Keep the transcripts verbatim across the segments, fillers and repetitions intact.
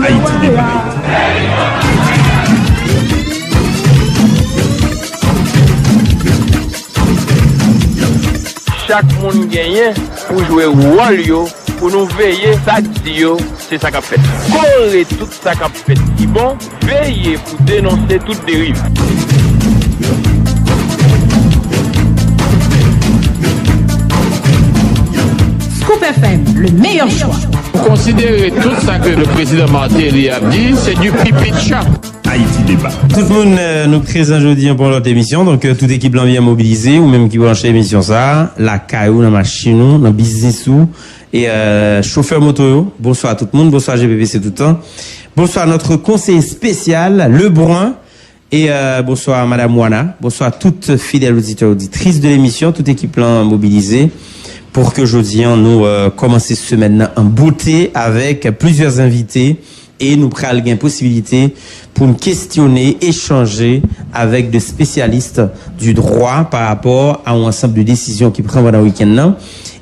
Ayiti Deba. Chak moun genyen pou jwe wòl yo, pou nou veye sa k di yo, se sa k ap fèt. Kore tout sa k ap fèt ki bon, veye pou denonse tout deriv. Scoop F M, le meilleur choix. Ou konsidere tout sa ke le prezidan Martelly ap di, se du pipi de chat. Ayiti Deba. Tout moun, euh, nou prezan jodi an pou yon lòt emisyon. Donk, euh, tout ekip lan byen mobilize. Ou menm ki branche emisyon sa a, lakay ou, nan machin ou, nan biznis ou, e, euh, chofè moto yo, bonswa tout moun, bonswa G P P C tout tan. Bonswa notre conseiller spécial, Lebrun. E, euh, bonswa Madam Wana. Bonswa tout fidèl oditè, oditris de lemisyon, tout ekip lan mobilize pou ke jodi an nou, euh, kòmanse semèn nan an bote avèk plizyè envite e nou pral gen posibilite pou n kestyone, echanje avèk de spécialistes du droit pa rapò a yon ansanm de desizyon ki pran pandan wikenn nan.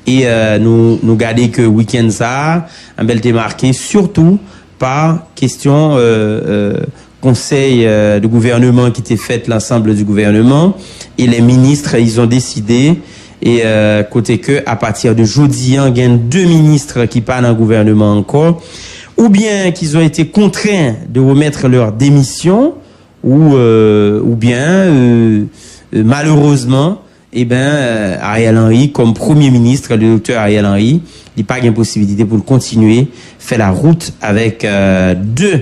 E, euh, nou, nou gade ke wikenn sa a, enben, l te make sitou pa kestyon, euh, euh, konsèy, euh, de gouvènman ki te fèt, l'ensemble du gouvernement, et les ministres, ils ont décidé, e, euh, kote ke, a pati de jodi an, gen de minis ki pa nan gouvènman ankò, oubyen qu'ils ont été contraints de remettre leur démission, ou, euh, oubyen, euh, euh, malerezman, e ben, euh, Ariel Henry, kòm premye minis, le doktè Ariel Henry, li pa gen posibilite pou l kontinye fè la wout avèk, euh, de,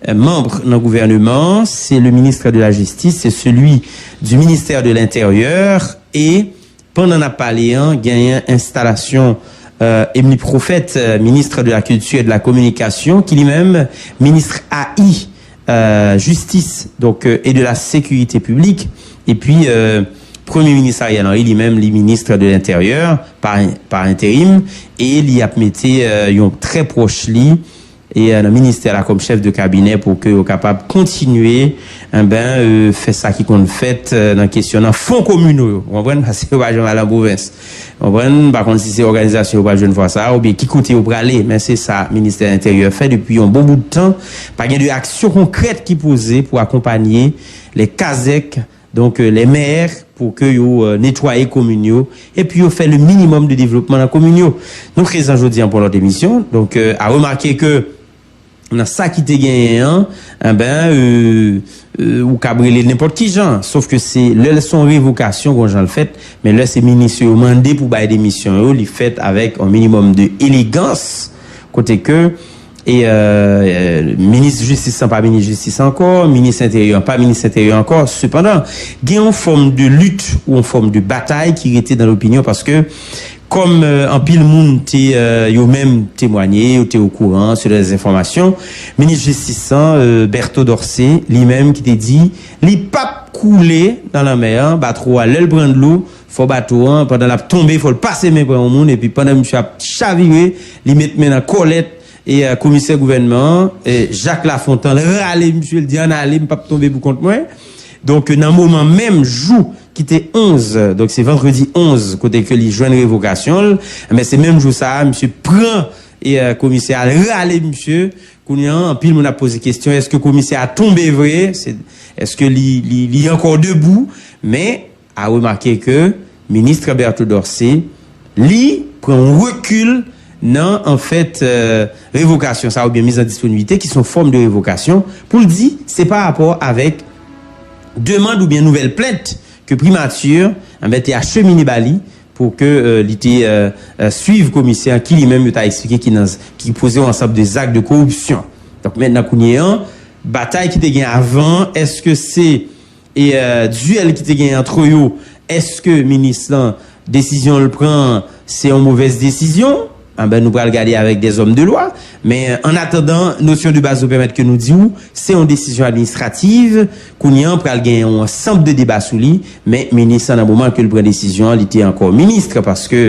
euh, manm nan gouvènman an, se le ministre de la Justice, c'est celui du ministère de l'Intérieur, e pandan n ap pale an, genyen enstalasyon, euh, Emmeline Prophète, euh, ministre de la Culture et de la Communication, ki li menm, minis A I, euh, Justice, donc, euh, et de la Sécurité Publique, epi, euh, Premye Minis Ariel Henry, li menm, li ministre de l'Intérieur par, par intérim, e li ap mete, euh, yon trè pwòch li, e, euh, nan ministè la kòm chèf de kabinè pou ke yo kapab kontinye, enben, euh, fè sa ki konn fèt, euh, nan kesyon, nan fon kominal yo, ou konprann? Paske yo pa janm al an pwovens. Ou konprann? M pa konn si se òganizasyon yo pral jwenn fwa sa a, oubyen ki kote yo prale, men se sa ministè enteryè fè depi yon bon bout tan. Pa gen de aksyon konkrèt ki poze pou akonpanye les kazèk, donk, euh, les maires, pou ke yo, euh, netwaye komin yo, epi yo fè le minimum de développement nan komin yo. Nou prezan jodi an pou lòt emisyon. Donk, euh, a remake ke nan sa ki te genyen an, enben, euh, euh, ou kab rele l nenpòt ki jan, sof ke se lè l se yon revokasyon, gon jan l fèt, men lè se minis yo mande pou bay demisyon yo, li fèt avèk yon minimòm de elegans, kote ke, e, euh, euh, minis jistis lan pa minis jistis ankò, minis enteryè an pa minis enteryè ankò. Sepandan, gen yon fòm de lit ou yon fòm de batay ki rete nan lopinyon, paske kòm, euh, anpil moun te, euh, yo menm temwanye, yo te okouran, selon les informations, minis jistis lan, euh, Berto Dorcé, li menm ki te di, li p ap koule nan lanmè an, bato a, lè l pran dlo, fò bato an, pandan l ap tonbe, fò l pase men pran yon moun, epi pandan misye ap chavire, li met men nan kòlèt, e, euh, komisè gouvènman an, e, Jacques Lafontant, l rale misye, l di, "Ann ale, m p ap tonbe pou kont mwen." Donk, nan moman menm, jou ki te onz, donk se vandredi onz, kote ke li jwenn revokasyon l, men se menm jou sa a, misye pran, e, euh, komisè a, l rale misye. Kounye a, anpil moun ap poze kesyon, èske komisè a tonbe vre? Se, èske li, li, li ankò debou? Men, a remake ke minis Berto Dorcé, li pran yon rekil nan, anfèt, euh, revokasyon sa a oubyen miz an disponibilite, ki se yon fòm de revokasyon, pou l di se pa rapò avèk demann oubyen nouvèl plent ke primati, enben, te achemine ba li pou ke, euh, li te, euh, euh, swiv komisè an ki li menm yo ta eksplike ki nan, ki poze yon ansanm de zak de koripsyon. Donk, mentnan kounye an, batay ki te gen avan, èske se e, euh, dyèl ki te gen ant yo, èske minis lan, desizyon l pran, se yon movèz desizyon? Anben, nou pral gade avèk des hommes de loi. Men, an atandan, notion de base nou pèmèt ke nou di w, se yon desizyon administrativ. Kounye an, pral gen yon ansanm de deba sou li. Men, minis lan, nan moman ke l pran desizyon an, li te ankò minis, paske,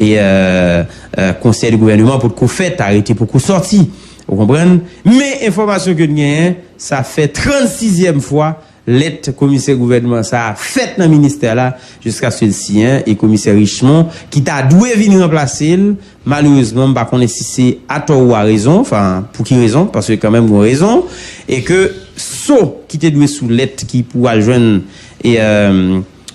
e, euh, euh, konsèy de gouvènman potko fèt, arete poko sòti. Ou konprann? Men, enfòmasyon ke n genyen, sa fè trannsizyèm fwa Lèt komisè gouvènman sa a fèt nan ministè la, jiskaske l siyen, e komisè Richemond, ki ta dwe vin ranplase l, malerezman, m pa konnen si se atò ou a rezon, anfen, pou ki rezon, paske kanmenm gon rezon, e ke so ki te dwe sou lèt ki pou al jwenn e, e,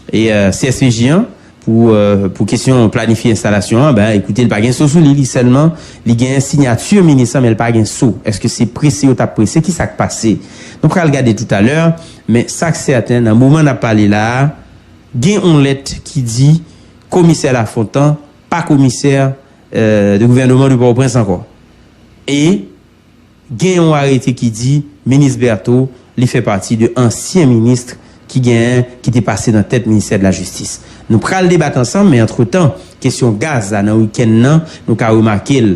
e, C S P J an, pou, e, pou kesyon planifye enstalasyon an, ben, ekoute, li pa gen so sou li, li sèlman, li gen siyati minis lan, men li pa gen so. Èske se prese yo t ap prese? Ki sa k pase? Nou pral gade toutalè, men sa k sèten, nan moman n ap pale la a, gen yon lèt ki di komisè Lafontan pa komisè, e, de gouvènman de Pòtoprens ankò. E gen yon arete ki di minis Bertho, li fè pati de ansyen minis ki genyen, ki te pase nan tèt ministè de la jistis. Nou pral debat ansanm, men antretan, kesyon gaz la nan wikenn nan, nou ka remake l,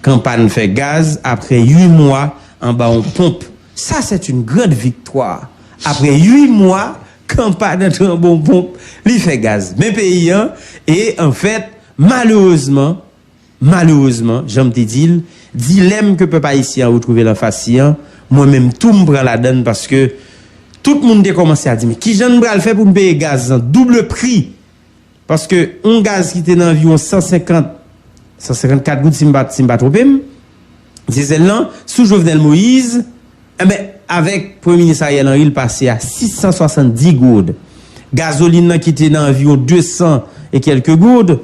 kanpay fè gaz apre uit mwa anba yon ponp. Ça, c'est une grande victoire. Apre uit mwa, kanpay antre anba yon ponp, li fè gaz. Men peyi an, e anfèt, malerezman, malerezman, jan m te di l, dilèm ke pèp ayisyen an retwouve l anfas li an, mwen menm tou m pran ladan l paske tout moun te kòmanse a di, men kijan n pral fè pou n peye gaz lan double pri? Paske yon gaz ki te nan anviwon san senkant, san senkannkat goud, si m pa, si m pa twonpe m, dizèl lan, sou Jovenel Moïse, enben, avèk Premye Minis Ariel Henry, l pase a sis san swasanndis goud. Gazolin nan ki te nan anviwon de san e kèlke goud,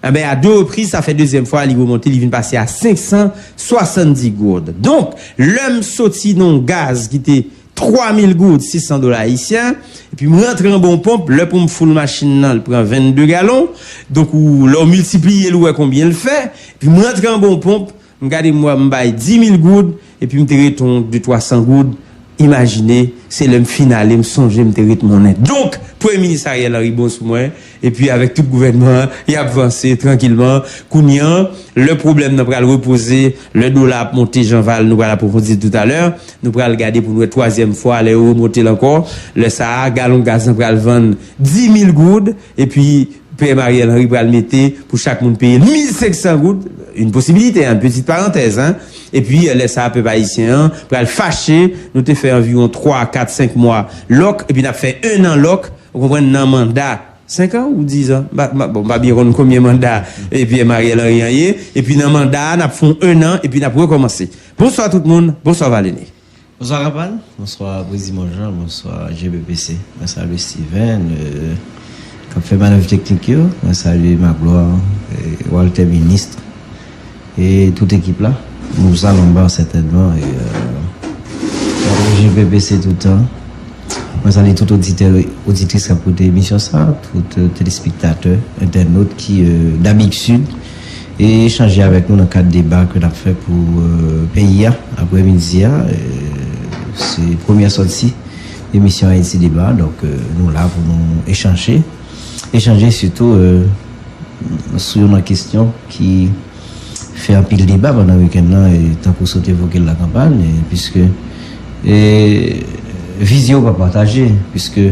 enben, a de repriz, sa fè dezyèm fwa, li remonte, li vin pase a senk san swasanndis goud. Donk, lè m soti nan yon gaz ki te twa mil goud, sis san dola ayisyen, epi m rantre anba yon ponp, lè pou m foul machin nan, li pran vennde galon, donk ou, lè w miltipliye l, ou wè konbyen l fè, epi m rantre anba yon ponp, m gade m wè m bay dis mil goud, epi m te ret yon de twa san goud, imajine, se lè m fin ale, m sonje m te ret monnen. Donk, Premye Minis Ariel Henry bon sou mwen, epi avèk tout gouvènman an, y ap vanse trankilman. Kounye an, lè pwoblèm nan pral repoze, lè dola ap monte, Jean Val, nou pral apwofondi toutalè, nou pral gade pou n wè twazyèm fwa, lè yo remonte l ankò, lè sa a, galon gaz lan pral vann dis mil goud, epi P M Ariel Henry pral mete pou chak moun peye l mil senk san goud, une possibilité, hein, petite parenthèse, hein. Epi, lè sa a, pèp ayisyen an pral fache, nou te fè anviwon twa, kat, senk mwa lòk, epi n ap fè en an lòk, ou konprann, nan manda senk an ou diz an? M pa, m pa, bon, m pa byen konn konbyen manda, epi Ariel Henry an ye, epi nan manda a, n ap fè yon en an, epi n ap rekòmanse. Bonswa tout moun, bonswa Valené. Bonswa Kanpay, bonswa Preziman Jean, bonswa G B P C. Mwen salye Steven, euh, k ap fè manèv teknik yo. Mwen salye Magloire, euh, Walter Ministre, e tout ekip la. Moussa Lombard sètènman, e, euh, G B P C toutan. Mwen salye tout oditè, oditris k ap koute emisyon sa, tout, euh, telespektatè, entènot ki, euh, dabitid, e chanje avèk nou nan kad deba ke n ap fè pou, euh, peyi a, aprèmidi a. Euh, se premyè sòti emisyon Ayiti Deba, donk, euh, nou la pou nou echanje, echanje sitou, euh, sou youn nan kesyon ki fè anpil deba pandan wikenn nan, e tankou sa w te evoke l la Kanpay, e piske, e, vizyon yo pa pataje, piske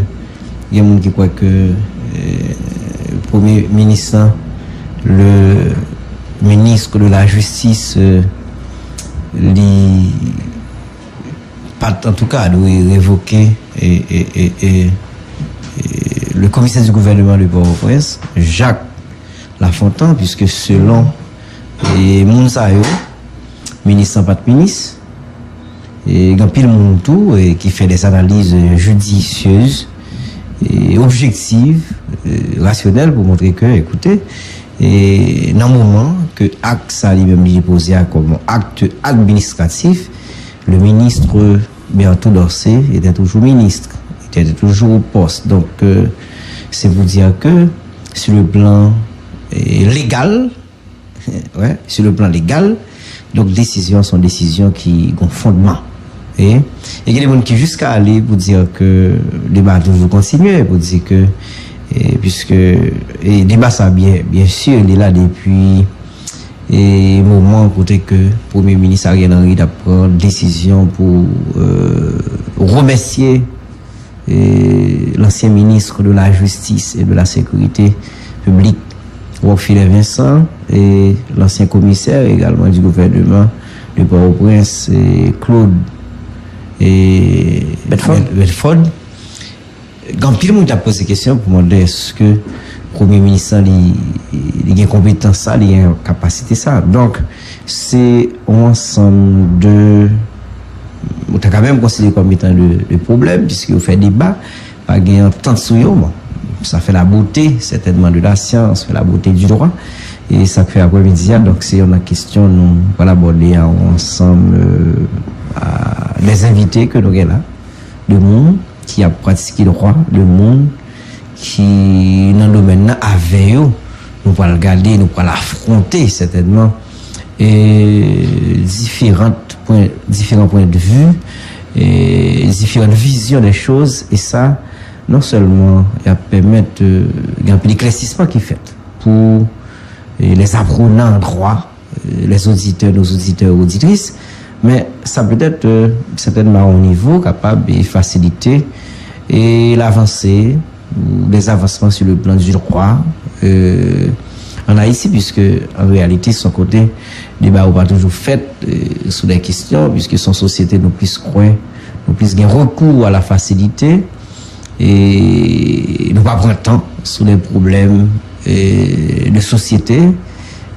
gen moun ki kwè ke, e, premye minis lan, le ministre de la justice, e, li pa t, antouka, dwe revoke, e, e, e, e, e, le commissaire du gouvernement de Port-au-Prince, Jacques Lafontant, piske selon, e, moun sa yo, minis lan pa t minis. E gen anpil moun tou, e, ki fè des analyses, e, judicieuses, e, objectives, e, rationnelles pou montre ke, ekoute, e, nan moman ke ak sa li menm li poze a kòm akte administratif, le ministre Bertho Dorcé était toujours ministre, il était toujours au poste. Donc, euh, c'est pour dire que sur le plan, euh, légal, ouais, sur le plan légal, donk desizyon se yon desizyon ki gen fondman. E, e gen de moun ki jiska ale pou di ke deba a toujou kontinye, pou di ke, e, piske, e, deba sa, byen, byen si, li la depi, e, moman kote ke Premye Minis Ariel Henry t ap pran desizyon pou, e, remèsye e, l'ancien ministre de la Justice et de la Sécurité publique, Rockfeller Vincent, et l'ancien commissaire également du gouvernement de Port-au-Prince, e, Claude, e, Bedford. Bed-, Bedford. Gen anpil moun k ap poze kesyon pou mande èske premye minis lan li, li gen konpetans sa, li gen kapasite sa. Donk, se yon ansanm de, ou ta ka menm konsidere kòm etan de, de pwoblèm, piske yo fè deba, pa gen antant sou yo. Bon, sa fè la beauté, certainement, de la science, fè la beauté du droit. E sa k fè aprèmidi a, donk, se youn nan kesyon nou pral abòde a yon ansanm, euh, a, des invités ke nou gen la, de moun ki ap pratike dwa, de moun ki nan domèn nan, avè yo nou pral gade, nou pral afwonte sètènman, e, diferan pwen, diferan pwen de vi, e, diferan vizyon de choz, e sa, non sèlman y ap pèmèt, e, gen anpil eklèsisman ki fèt pou, e, les apprenants en droit, e, les auditeurs, nos auditeurs, auditrices, men sa petèt, e, sètènman a yon nivo kapab, e, fasilite, e, lavanse, des avancements sur le plan du droit, e, an Ayiti, piske an reyalite, se yon kote deba yo pa toujou fèt, e, sou de kesyon, piske se yon sosyete nou plis kwè, nou plis gen rekou a la fasilite, e nou pa pran tan sou de pwoblèm, e, de sosyete,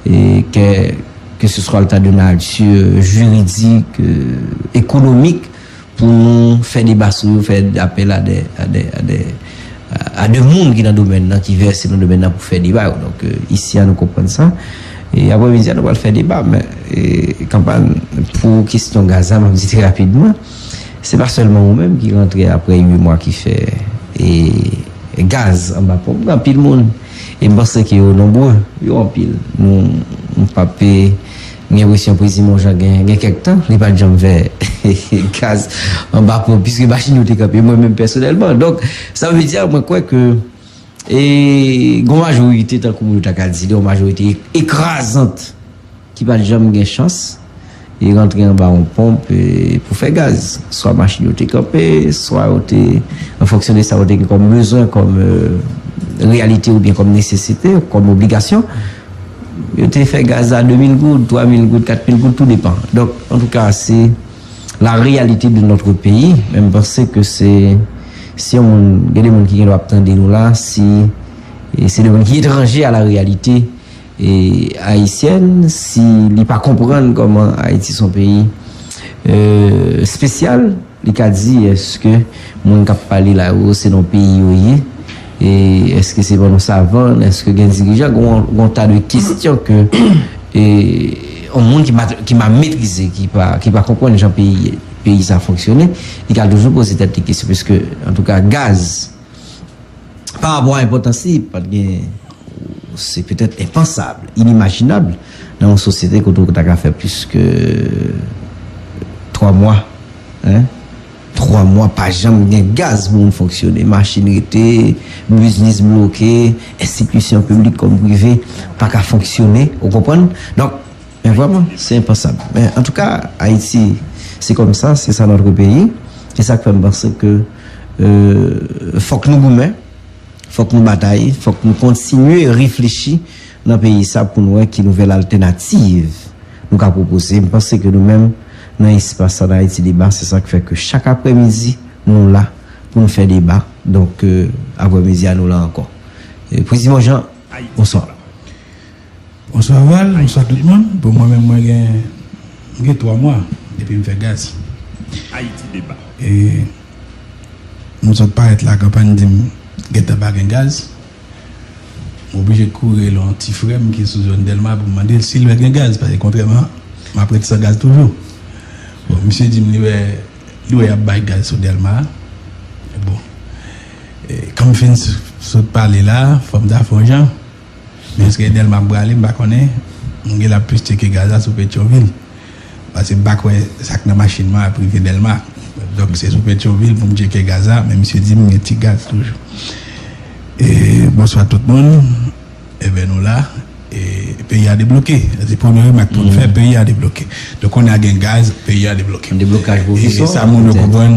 e ke, ke se swa l ta de nati jiridik, e, ekonomik, pou nou fè deba sou yo, fè apèl a de, a de, a de, a de moun ki nan domèn nan, ki vèse nan domèn nan pou fè deba yo. Donk, e, isi a nou konprann sa. E aprèmidi a, nou pral fè deba, men, e, kanpay pou kesyon gaz la, m ap di trè rapidman, se pa sèlman ou menm ki rantre aprè uit mwa ki fè, e, gaz anba ponp. Gen anpil moun, e m panse ke yo nonbre, yo anpil. Nou, nou p ap, e, m gen enpresyon Prezidan Jean gen, gen kèk tan, li pa t janm fè gaz anba ponp, piske machin yo te kanpe, mwen menm pèsonèlman. Donk, sa vle di, mwen kwè ke, e, gon majorite, tankou moun yo ta ka di, yon majorite ekrazant ki pa t janm gen chans, e rantre anba yon ponp, e, pou fè gaz. Swa machin yo te kanpe, swa yo te, an fonksyon de sa yo te gen kòm bezwen, kòm, e, reyalite oubyen kòm nesesite, kòm obligasyon. Yo te fè gaz a de mil goud, twa mil goud, kat mil goud, tou depan. Donk, antouka, se la réalité de notre pays. Men m panse ke se, si yon moun, gen de moun ki gen dwa ap tande nou la, si, e se de moun ki etranje a la réalité, e, ayisyèn, si li pa konprann kòman Ayiti se yon peyi, e, espesyal, li ka di, èske moun k ap pale la yo, se nan peyi yo ye? E èske se pa nan savann? Èske gen dirijan? Gon, gon ta de kesyon ke, e, yon moun ki pa, ki pa metrize, ki pa, ki pa konprann jan peyi, peyi sa fonksyone, li ka toujou poze tèt li kesyon, piske, antouka, gaz, pa rapò a enpòtans li, pa t gen, se petèt enpansab, inimajinab, nan yon sosyete kote w ta ka fè plis ke twa mwa, en, twa mwa pa janm gen gaz pou moun fonksyone, machin rete, biznis bloke, enstitisyon piblik kòm prive pa ka fonksyone, ou konprann? Donk, men vrèman, se enpansab. Men antouka, Ayiti, se kòmsa, se sa notre pays. Se sa k fè m panse ke, euh, fòk nou goumen, fòk nou batay, fòk nou kontinye reflechi nan peyi sa pou n wè ki nouvèl altènativ nou ka pwopoze. M panse ke nou menm, nan espas sa, nan Ayiti Deba, se sa k fè ke chak aprèmidi, nou la pou n fè deba. Donk, euh, aprèmidi a, nou la ankò. E, Prezidan Jean, bonswa. Bonswa Val, bonswa tout moun. Bon, mwen menm, mwen gen, mwen gen twa mwa depi m fè gaz. Ayiti Deba. E m sot parèt la, kanpay di m gentan pa gen gaz. M oblije kouri rele yon ti frè m ki sou zòn Dèlma pou m mande l si l wè gen gaz, paske kontrèman, m ap ret san gaz toujou. Bon, misye di m li wè, li wè y ap bay gaz sou Dèlma. Bon, e, kan m fin s-, sot pale la, fò m ta fè yon jan. Men èske Dèlma m prale, m pa konnen. M gen la plis tcheke gaz la sou Petyonvil. Paske m pa kwè sa k nan machin mwen ap rive Dèlma. Donk, se sou Petyonvil pou m tcheke gaz la, men misye di m gen ti gaz toujou. E, bonswa tout moun. Enben, nou la. E, peyi a debloke. Se premye remak pou n fè, peyi a debloke. Donk, kounye a gen gaz, peyi a debloke. Yon deblokaj pwovizwa, petèt. E sa moun yo konprann,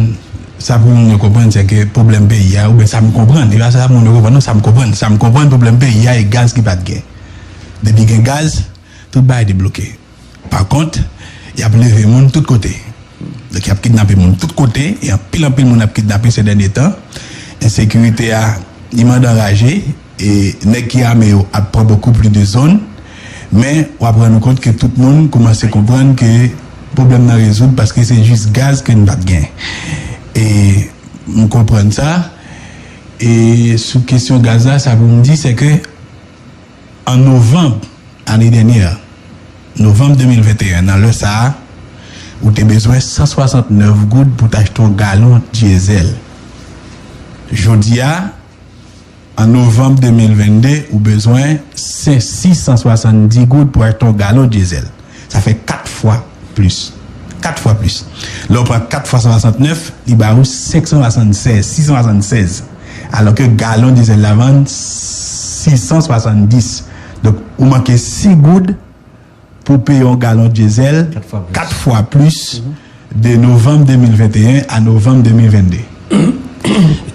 sa pou moun yo konprann, se ke pwoblèm peyi a, oubyen sa m konprann, e pa sa moun yo konprann, non, sa m konprann, sa m konprann, pwoblèm peyi a, e gaz ki pa t gen. Depi gen gaz, tout bagay debloke. Pa kont, y ap leve moun tout kote. Donk, y ap kidnape moun tout kote, e anpil, anpil moun ap kidnape se dènye tan. ensekirite a, li mande anraje, e nèg ki ame yo ap pran beaucoup plus de zòn, men w ap rann ou kont ke tout moun kòmanse konprann ke pwoblèm nan rezoud paske se jis gaz ke n pa t gen. E m konprann sa. E sou kesyon gaz la, sa pou m di, se ke an novanm ane dènyè, novanm de mil venteyen, nan lè sa a, ou te bezwen san swasantnèf goud pou t achte yon galon dyezèl. Jodi a, an novanm de mil vennde, ou bezwen sis san swasanndis goud pou achte yon galon dyezèl. Sa fè kat fwa plis. Kat fwa plis. Lè w pran kat fwa san swasantnèf, li ba ou senk san swasannsèz, sis san swasannsèz. Alò ke galon dyezèl la vann sis san swasanndis. Donk, ou manke sis goud pou peye yon galon dyezèl kat fwa plis de novanm de mil venteyen a novanm de mil vennde.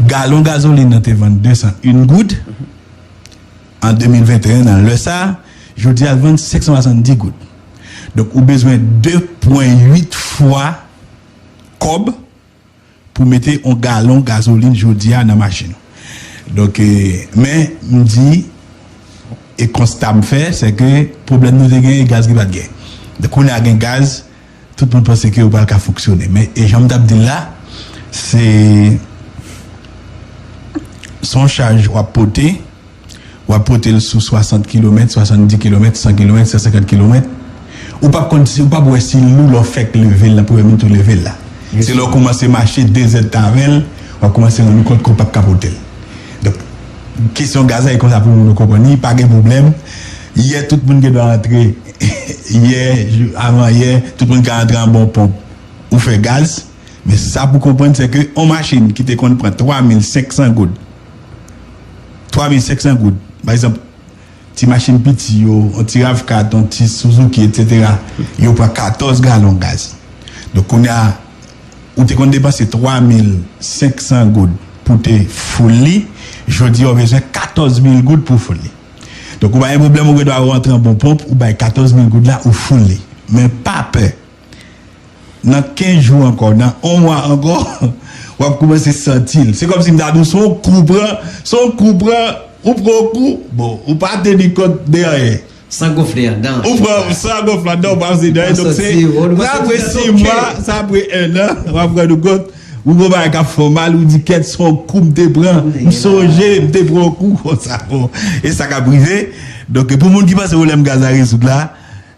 Galon gazolin nan te vann de san en goud an de mil venteyen nan lè sa a, jodi a l vann senk san swasanndis goud. Donk, ou bezwen de pwen uit fwa kòb pou mete yon galon gazolin jodi a nan machin. Donk, e, men, m di, e konsta m fè, se ke pwoblèm nou te gen, e gaz ki pa t gen. Donk, kounye a gen gaz, tout moun panse ke yo pral ka fonksyone. Men, e jan m t ap di l la, se, se yon chaj w ap pote, w ap pote l sou swasant kilomèt, swasanndis kilomèt, san kilomèt, san senkant kilomèt. Ou p ap konn si, ou p ap wè si l lou lè w fèk leve l nan premye minit ou leve l la. Se lè w kòmanse mache de zèdtan avè l, w ap kòmanse rann ou kont ke w p ap ka pote l. Donk, kesyon gaz la, e konsa pou moun yo konprann li, pa gen pwoblèm. Yè, tout moun gen dwa rantre. Yè, jou, avan yè, tout moun ka rantre an bon ponp. Ou fè gaz. Men sa pou konprann, se ke yon machin ki te konn pran twa mil senk san goud, twa mil senk san goud, pa egzanp, ti machin piti yo, yon ti rav kat, yon ti Suzuki, etsetera, yo pran katòz galon gaz. Donk, kounye a, ou te konn depanse twa mil senk san goud pou te full li, jodi a, ou bezwen katòz mil goud pou full li. Donk, ou pa gen pwoblèm, ou gen dwa rantre an bon ponp, ou bay katòz mil goud la, ou full li. Men pa pè. Nan kenz jou ankò, nan yon mwa ankò, w ap kòmanse santi l. Se kòmsi m ta di w, se yon kou pran, se yon kou pran, ou pran yon kou, bon, ou pa teni kont de anyen. San gonfle anndan. Ou pran san gonfle anndan, ou pa santi de anyen. Donk, se, apre sis mwa, sa apre en an, w ap rann ou kont, ou gon bagay k ap fè w mal, ou di, "Kèt, se yon kou m te pran, m sonje, m te pran yon kou konsa." Bon, e sa k ap rive. Donk, pou moun ki panse pwoblèm gaz la rezoud la,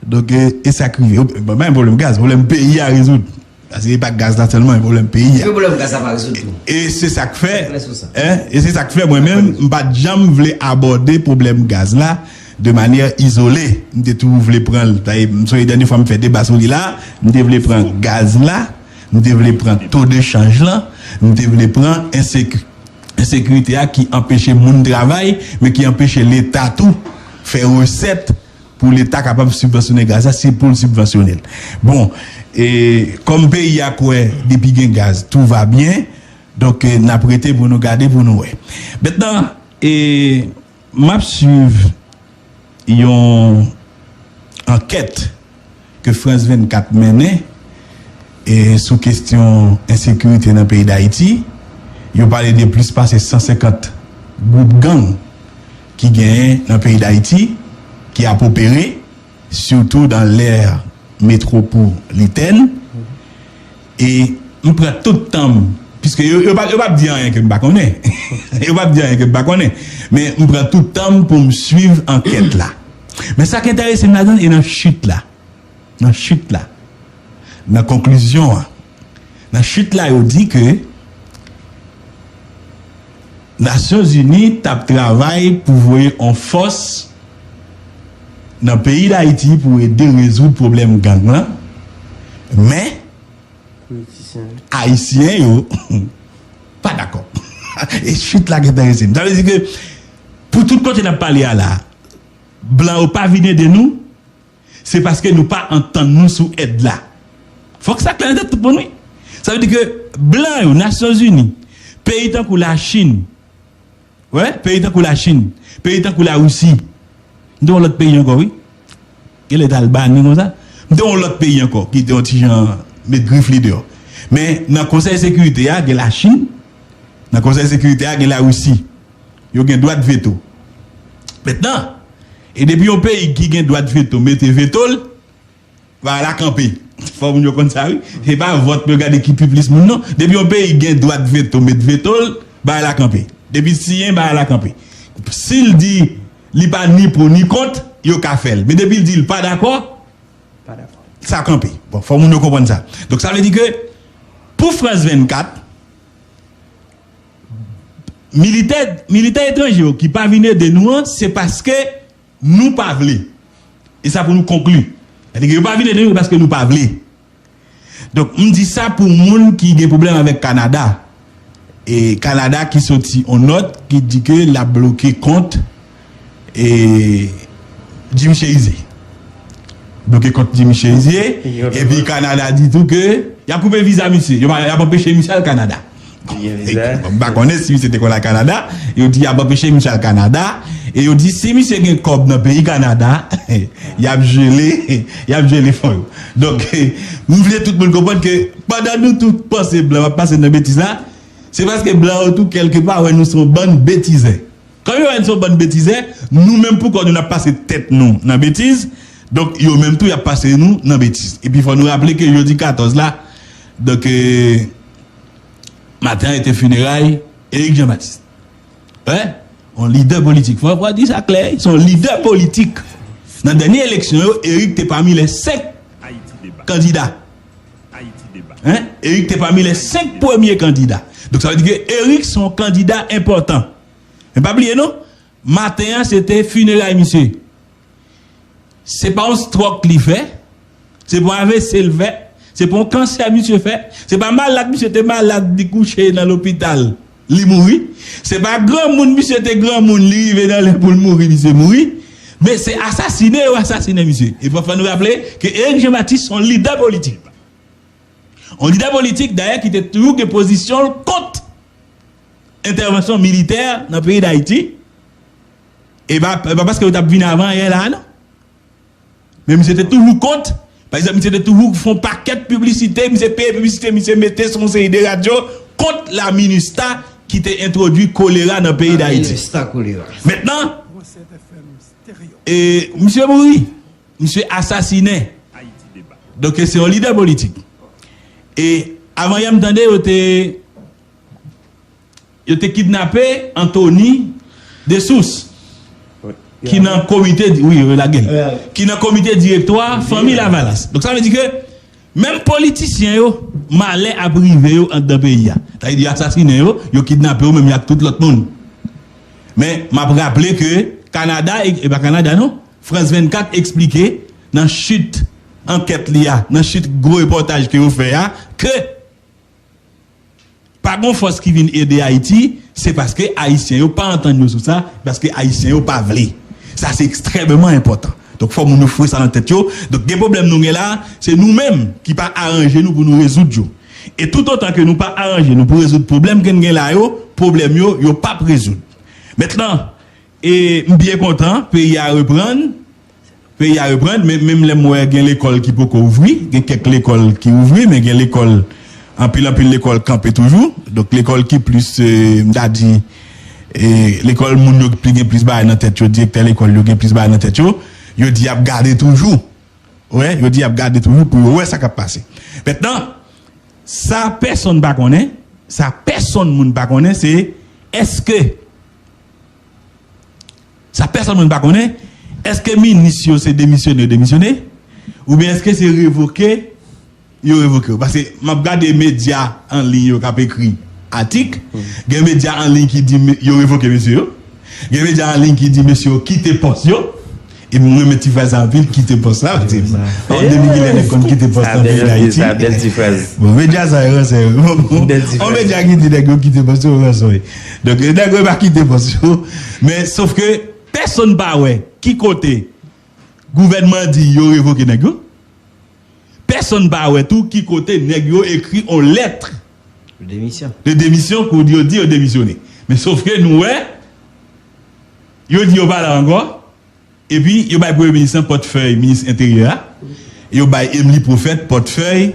Donk, e, e sa k rive. Bon, pa gen pwoblèm gaz, pwoblèm peyi a rezoud. Paske e pa gaz la sèlman, e pwoblèm peyi a. Ke pwoblèm gaz la pa rezoud tou? E se sa k fè, en, e se sa k fè mwen menm, m pa t janm vle abòde pwoblèm gaz la de manyè izole. M te toujou vle pran l. M sonje dènye fwa m fè deba sou li la, m te vle pran gaz la, m te vle pran to de chanj lan, m te vle pran enseki-, ensekirite a ki anpeche moun travay, men ki anpeche Leta tou fè resèt pou Leta kapab sibvansyone gaz la, se pou l sibvansyone l. Bon, e, kòm peyi a kwè depi gen gaz, tout va bien, donk, e, n ap rete pou nou gade, pou nou wè. Mentnan, e, m ap swiv yon ankèt ke France vennkat mennen, e, sou kesyon ensekirite nan peyi Dayiti. Yo pale de plis pase san senkant gwoup gang ki genyen nan peyi Dayiti, ki ap opere, sitou dans l'aire métropolitaine. E m pran tout tan m, piske yo, yo pa, yo p ap di anyen ke m pa konnen. Yo p ap di anyen ke m pa konnen. Men m pran tout tan m pou m swiv ankèt la. Men sa k enterese m ladan l, e nan chit la. Nan chit la. Nan konklizyon an. Nan chit la, yo di ke Nasyonzini t ap travay pou voye yon fòs nan peyi Dayiti pou ede rezoud pwoblèm gang lan. Men, Ayisyen yo pa dakò. E chit la ki enterese m. Sa vle di ke pou tout kote n ap pale a la, blan yo pa vin ede nou, se paske nou pa antann nou sou èd la. Fòk sa klè nan tèt tout moun, wi. Sa vle di ke blan yo, Nasyonzini, peyi tankou Lachin, wi, peyi tankou Lachin, peyi tankou Larisi, m te yon lòt peyi ankò, wi. Genlè t Albani konsa. M te yon lòt peyi ankò, ki te yon ti jan met grif li deyò. Men nan Konsèy Sekirite a, gen Lachin, Nan Konsèy Sekirite a, gen Larisi. Yo gen dwa de veto. Mentnan, e depi yon peyi ki gen dwa de veto mete veto l, bagay la kanpe. Fò moun yo konn sa, wi. Se pa vòt pou yo gade ki pi plis moun, non. Depi yon peyi gen dwa de veto, met veto l, bagay la kanpe. Depi l siyen, bagay la kanpe. Si l di li pa ni pou ni kont, yo ka fè l. Men depi l di l pa dakò, sa kanpe. Bon, fò moun yo konprann sa. Donk, sa vle di ke pou Frans vennkat, militè, militè etranje yo ki pa vin ede nou an, se paske nou pa vle. E sa pou nou konkli. Sètadi ke yo pa vin ede nou paske nou pa vle. Donk, m di sa pou moun ki gen pwoblèm avèk Kanada. E Kanada ki soti yon nòt ki di ke l ap bloke kont, e, Jim Chérizier. Bloke kont Jim Chérizier. Epi Kanada di tou ke y ap koupe viza misye. Yo pa, y ap anpeche misye al Kanada. M pa konnen si misye te konn al Kanada. Yo di y ap anpeche misye al Kanada. E yo di si misye gen kòb nan peyi Kanada, y ap jele, y ap jele fon yo. Donk, m vle tout moun konprann ke pandan nou tout panse blan ap pase nan betiz la, se paske blan yo tou kèlkepa wè nou se yon bann betizè. Kòm yo wè nou se yon bann betizè, nou menm pou kò nou n ap pase tèt nou nan betiz, donk yo menm tou y ap pase nou nan betiz. Epi fò nou raple ke jodi katòz la, donk, e, maten an se te fineray Eric Jean Baptiste. Wi, yon lidè politik. Fò, fò di sa klè, se yon lidè politik. Nan dènye eleksyon yo, Eric te pami lè senk kandida. Wi, Eric te pami lè senk premye kandida. Donk, sa vle di ke Eric se yon kandida enpòtan. Men pa bliye non, maten an, se te fineray misye. Se pa yon stròk li fè, se pa yon A V C l fè, se pa yon kansè misye fè, se pa malad misye te malad, li kouche nan lopital, li mouri. Se pa granmoun misye te granmoun, li rive nan lè pou l mouri, misye mouri. Men se asasine yo asasine misye. E fò, fò nou raple ke Eric Jean Baptiste se yon lidè politik. Yon lidè politik, dayè, ki te toujou gen pozisyon l kont entèvansyon militè nan peyi Dayiti. E pa, e pa paske yo t ap vin avan yè la, non. Men misye te toujou kont. Pa egzanp, misye te toujou fè yon pakèt piblisite, misye peye piblisite, misye mete sou yon seri de radyo kont la MINUSTAH ki te entwodui kolera nan peyi Dayiti. Mentnan, e, misye mouri. Misye asasinen. Donk, se yon lidè politik. E avan yè, m tande yo te, yo te kidnape Anthony Dessources, ki nan komite, wi, yo lage l, ki nan komite direktwa Fanmi Lavalas. Donk, sa vle di ke menm politisyen yo, malè ap rive yo anndan peyi a. Sa vle di, yo asasinen yo, yo kidnape yo, menm jan ak tout lòt moun. Men, m ap raple ke Kanada, e, e pa Kanada, non, Frans vennkat eksplike nan chit ankèt li a, nan chit gwo repòtaj ke yo fè a, ke pa gon fòs ki vin ede Ayiti, se paske Ayisyen yo pa antann yo sou sa, paske Ayisyen yo pa vle. Sa se ekstrèmeman enpòtan. Donk, fò moun yo foure sa nan tèt yo. Donk, gen pwoblèm nou gen la, se nou menm ki pa aranje nou pou nou rezoud yo. E toutotan ke nou pa aranje nou pou rezoud pwoblèm ke n gen la yo, pwoblèm yo, yo p ap rezoud. Mentnan, e m byen kontan, peyi a reprann, peyi a reprann, men menm lè m wè gen lekòl ki poko ouvri, gen kèk lekòl ki ouvri, men gen lekòl, anpil, anpil lekòl kanpe toujou. Donk, lekòl ki plis, e, m ta di, e, lekòl moun yo ki gen plis bagay nan tèt yo, direktè lekòl yo gen plis bagay nan tèt yo, yo di y ap gade toujou. Wè, yo di y ap gade toujou pou yo wè sa k ap pase. Mentnan, sa pèsonn pa konnen, sa pèsonn moun pa konnen, se èske, sa pèsonn moun pa konnen, èske minis yo se demisyone yo demisyone, oubyen èske se revoke yo revoke yo? Paske m ap gade medya an liy yo k ap ekri atik, gen medya an liy ki di me-, yo revoke mesye yo. Gen medya an liy ki di mesye yo kite pòs yo. E mwen renmen ti fraz sa anpil, kite pòs la. Paske pa yon demi kilè nèg konn kite pòs nan peyi Dayiti. Bon, medya sa yo ransè yo. Yon medya ki di nèg yo kite pòs yo, ransè yo. Donk, nèg yo pa kite pòs yo. Men, sof ke pèsonn pa wè ki kote gouvènman an di yo revoke nèg yo. Pèsonn pa wè tou ki kote nèg yo ekri yon lèt de demisyon pou yo di yo demisyone. Men sof ke nou wè, yo di yo pa la ankò, epi yo bay premye minis lan pòtfèy minis enteryè a, e yo bay Emmelie Prophète pòtfèy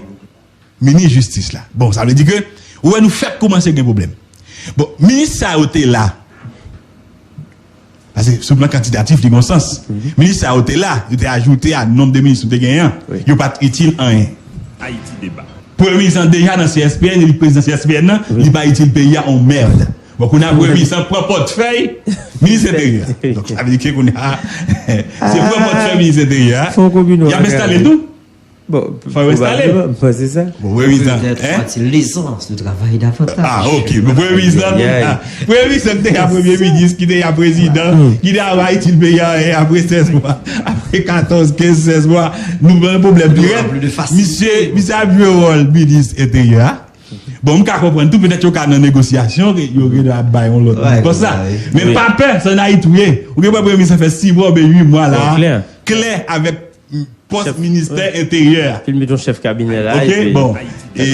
minis jistis la. Bon, sa vle di ke, ou wè nou fèk koumanse gen pwoblèm. Bon, minis sa yo te la. Paske sou plan kantitatif, li gen sans. Minis sa yo te la, yo te ajoute a nonb de minis nou te genyen an. Yo pa t itil anyen. Ayiti deba. Premye minis lan deja nan C S P N, li prezidan C S P N nan, li pa itil peyi a on mèd. Bon, kounye a premye minis lan pran pòtfèy minis enteryè. Donk, sa vle di ke kounye a, se pran pòtfèy minis enteryè a, y ap enstale l tou. Bon, fò yo enstale l. Bon, se sa. Bon, premye minis lan, hein? Peut-être fera-t-il l'aisance de travail davantage. Ah, ok. Bon, premye minis lan, premye minis lan ki te ka premye minis, ki te ka prezidan, ki te ka pa itil peyi a, apre sèz mwa, apre katòz, kenz, sèz mwa, nou gen pwoblèm pi rèd. Misye, misye ap jwe wòl minis enteryè a. Bon, m ka konprann tou, petèt yo ka nan negosyasyon, yo gen dwa ap bay yon lòt moun konsa. Men pa pè, se nan Ayiti ou ye. Ou gen premye minis lan fè sis mwa oubyen uit mwa la. Klè avèk pòs ministè enteryè a. Epi l met yon chèf kabinè la. Ok, bon. E,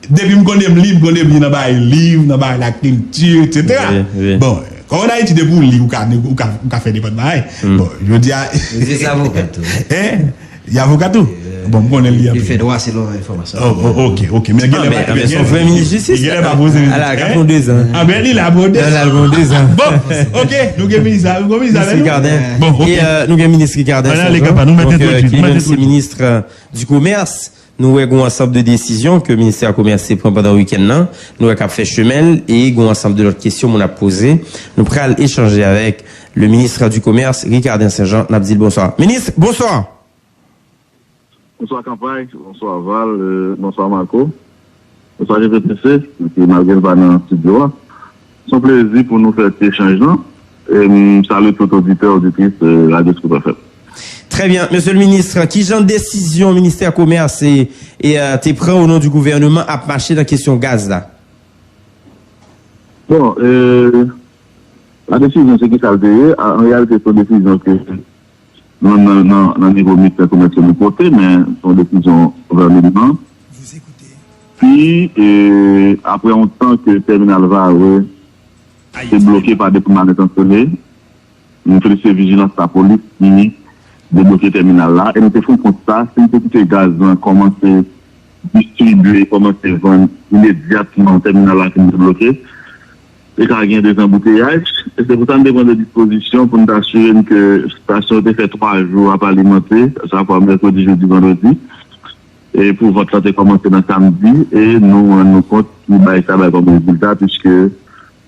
depi m konnen m li, m konnen m li nan bagay liv, nan bagay lakilti, etsetera. Bon, kòm an Ayiti, depi w li, ou ka, ou ka, ou ka fè nenpòt bagay. Bon, jodi a. Li se avoka tou. Hein? Li avoka tou? Bon, m konnen li anpil. Li fè dwa selon enfòmasyon. Oh, oh, ok, ok. Men genlè pa, men se yon vrè minis jistis. Genlè pa poze. Ala, ka fon dezan. Ah, ben, li la pou dezan. Bon, ok, nou gen minis la, nou gen minis la, minis Ricarden. Bon, ok. E, euh, nou gen minis Ricarden Saint-Jean, donk, euh, ki li menm se minis, euh, du commerce. Nou wè gon ansanm de desizyon ke ministè komès te pran pandan wikenn nan. Nou wè k ap fè chemen l e gon ansanm de lòt kesyon moun ap poze. Nou pral echanje avèk le ministre du commerce, Ricardin Saint-Jean. N ap di l bonswa. Minis, bonswa. Bonswa Kanpay, bonswa Val, euh, bonswa Marco. Bonswa G P T C, ki malgre l pa nan estidyo a. Se yon plezi pou nou fè ti echanj lan. E m salye tout oditè, oditris, euh, Radyo Scoop F M. Trè byen. Mesye le minis, ki jan desizyon ministè komès e, e, euh, te pran o non di gouvèneman ap mache nan kesyon gaz la? Bon, euh, la desizyon se ki sa l te ye. A, an reyalite, se yon desizyon ke nan, nan, nan, nan nivo ministè komès ke nou pote, men se yon desizyon gouvèneman. Pi, e, apre yon tan ke tèminal Varreux te bloke pa de malentyansyonnen, nou felisite vijilans lapolis ki debloke tèminal la. E nou te fè yon konsta, si nou te kite gaz lan kòmanse distribye, kòmanse vann imedyatman tèminal la fin debloke, te ka gen dezanbouteyaj. E se pou sa n te pran de dispozisyon pou n t asire n ke estasyon yo te fè twa jou ap alimante, sa fwa mèkredi, jedi, vandredi. E pou vant lan te kòmanse nan samdi, e nou rann nou kont ki bay sa bay kòm rezilta, piske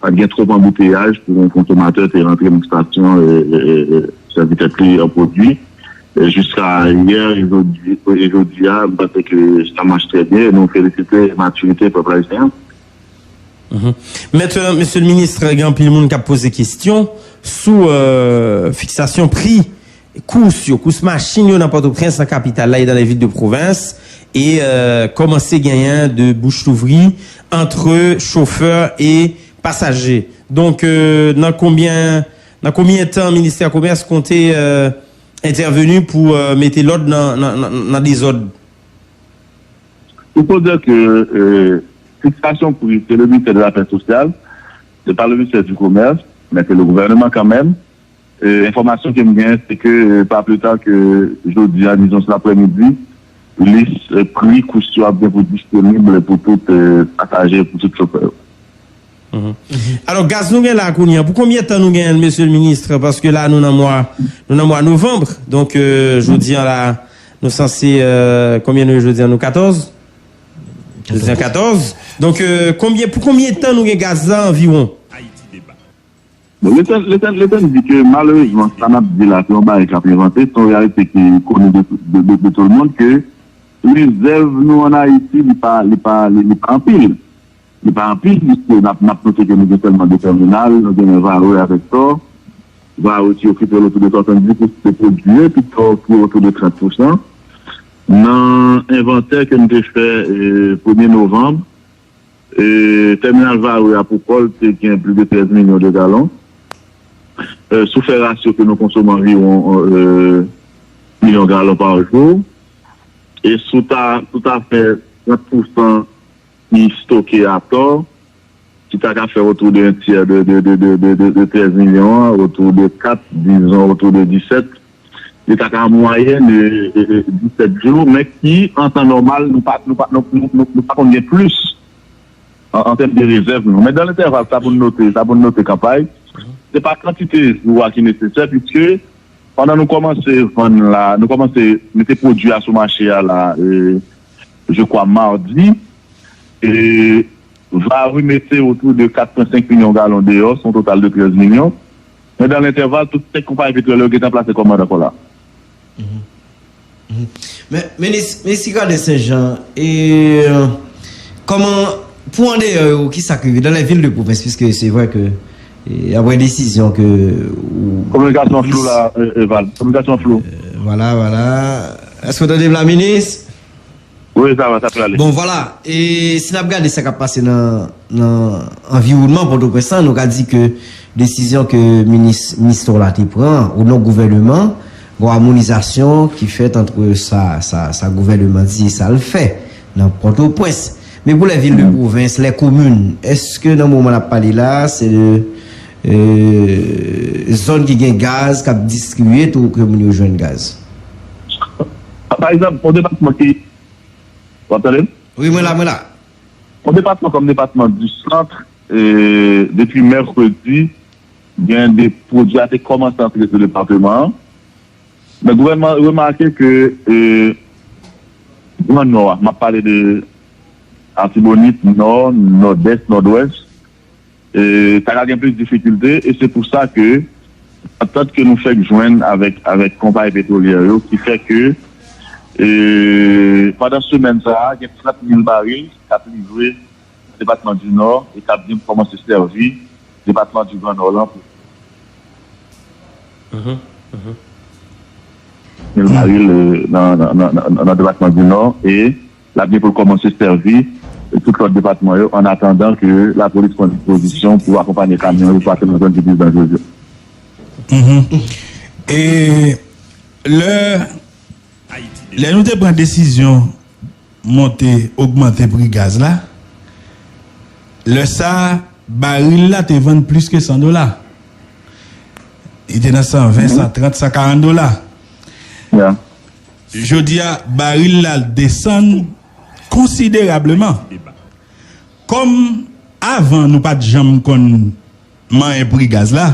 pa t gen twòp anbouteyaj pou yon konsomatè te rantre nan estasyon, e, e, e, e, sèvi tèt li an pwodui. E jiska yè e jodi, e jodi a, m panse ke sa mache trè byen, e nou felisite matirite pèp ayisyen an. Mhm. Mentnan, mesye le minis, gen anpil moun k ap poze kesyon sou, euh, fiksasyon pri kous yo, kous machin yo nan Pòtoprens, nan kapital la e dans les villes de province, e, euh, kòmanse genyen de bouch louvri ant chofè e pasaje. Donk, euh, nan konbyen, nan konbyen tan ministè komès konte, euh, entèveni pou, euh, mete lòd nan, nan, nan, nan dezòd? Il faut dire que, euh, fiksasyon pri, se le ministè de l'Afè sosyal, se pa le ministè du commerce, men se le gouvèneman kanmenm. Euh, enfòmasyon ke m genyen, se ke, euh, pa pli ta ke jodi a, dizon, cet après-midi, lis, euh, pri kous yo ap gen pou disponib pou tout, euh, pasaje, pou tout chofè yo. Mhm. Alò, gaz nou gen la kounye a, pou konbyen tan nou genyen l, mesye le minis? Paske la, nou nan mwa, nou nan mwa novanm. Donk, euh, jodi a la, nou sanse, euh, konbyen nou ye jodi a? Nou katòz? Jodi a katòz. Donk, euh, konbyen, pou konbyen tan nou gen gaz la anviwon? Bon, letan, letan, letan di ke malerezman, sa n ap di la, se yon bagay k ap envante, se yon reyalite ki koni de, de, de, de tout le monde, ke rezèv nou an Ayiti, li pa, li pa, li, li pa anpil. Li pa anpil, piske n ap, n ap note ke nou gen sèlman de tèminal, nou gen Varreux avèk Tò. Varreux ki okipe otou de swasanndiz pousan de pwodui, epi Tò ki otou de trant pousan. Nan envantè ke m te fè, e, premye novanm, e, tèminal Varreux a pou kò l te gen plis de trèz milyon de galon. E, si w fè rasyo ke nou konsome anviwon, e, milyon galon pa jou. E si w ta, si w ta fè trant pousan ki stoke atò, ki ta ka fè otou de yon tyè de, de, de trèz milyon an, otou de kat, dizon, otou de disèt, li ta ka an mwayèn, e, e, e, disèt jou, men ki, an tan nòmal, nou pa, nou pa, nou, nou, nou, nou pa konn gen plis. an, an tèm de rezèv nou. Men dan lentèval, sa pou n note, sa pou n note kanpay, se pa kantite jou a ki nesesè, piske pandan nou kòmanse vann la, nou kòmanse mete pwodui a sou mache a la, e, je kwa madi, e, va remete otou de kat pwen senk milyon galon deyò, se yon total de trèz milyon. Men dan lentèval, tout senk konpayi petwolye yo gentan plase kòmand ankò la. Men, minis, minis Sicardin Saint-Jean, e, kòman, pou andeyò yo, ki sa k rive dans les villes de province, puisque c'est vrai que, e, apre desizyon ke ou... Kominikasyon flou la, e, Eval. Kominikasyon flou. Vwala, vwala. Èske w tande m la, minis? Wi, sa va, sa prale. Bon, vwala. E si n ap gade sa k ap pase nan, nan anviwònman Pòtoprens lan, nou ka di ke desizyon ke minis, minis Torla te pran, o non gouvèneman, gon amonizasyon ki fèt ant sa, sa, sa gouvèneman di e sa l fè nan Pòtoprens. Men pou les villes de province, les communes, èske nan moman n ap pale la, se de, e, zòn ki gen gaz k ap distribiye tou ke moun yo jwenn gaz? Pa egzanp, yon depatman ki W ap tande m? Wi, mwen la, mwen la. Yon depatman kòm depatman di Sant, e, depi mèkredi, gen de pwodui a te kòmanse antre sou depatman an. Men gouvènman an remake ke, e, Gran Nò a, m ap pale de Atibonit, Nò, Nòdès, Nòdwès, e, ta ka gen plis difikilte, e se pou sa ke antant ke nou fèk jwenn avèk, avèk konpayi petwolyè yo, ki fè ke, e, pandan semèn sa a, gen trant mil baril k ap livre nan depatman di Nò e k ap byen kòmanse sèvi depatman di Gran Nò lan pou mil baril, e, nan, nan, nan, nan, nan depatman di Nò e l ap gen pou l kòmanse sèvi tout lòt depatman yo, an atandan ke lapolis pran dispozisyon pou akonpanye kamyon yo pase nan zòn ki pi danjere yo. E lè, lè nou te pran desizyon monte, ogmante pri gaz la, lè sa a, baril la te vann plis ke san dola. Li te nan san ven, san trant, san karant dola. Jodi a, baril la desann konsiderableman. Kòm avan nou pa t janm konn manyen pri gaz la,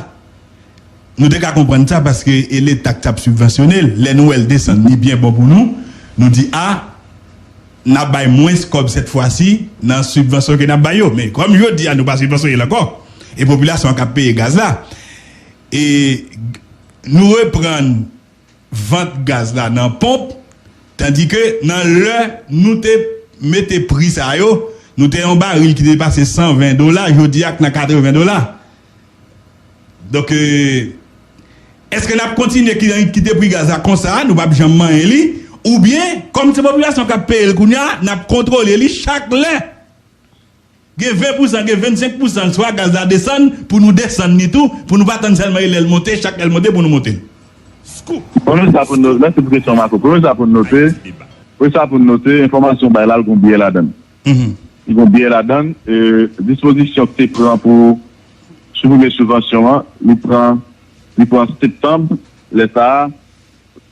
nou te ka konprann sa paske e Leta k t ap sibvansyone l. Lè nou wè l desann, li byen bon pou nou. Nou di, a, n ap bay mwens kòb sèt fwa si nan sibvansyon ke n ap bay yo. Men kòm jodi a nou pa sibvansyone l ankò, e popilasyon an k ap peye gaz la, e nou reprann vant gaz la nan ponp, tandike nan lè nou te mete pri sa yo, nou te yon baril ki te pase san ven dola, jodi a k nan katreven dola. Donk, e, èske n ap kontinye ki-, kite pri gaz la konsa, nou p ap janm manyen li, oubyen, kòm se popilasyon k ap peye l kounye a, n ap kontwole li chak lè gen ven pousan, gen vennsenk pousan, swa gaz la desann, pou nou desann li tou, pou nou pa tann sèlman e lè l monte, chak lè l monte pou nou monte l. Scoop! Premye sa pou n note, mèsi pou kesyon Marco. Premye sa pou n note, premye sa pou n note, enfòmasyon w bay la, l gon biyè ladan l. Li gon biyè ladan l, e, dispozisyon ki te pran pou siprime sibvansyon an, li pran, li pran septanm, lè sa a,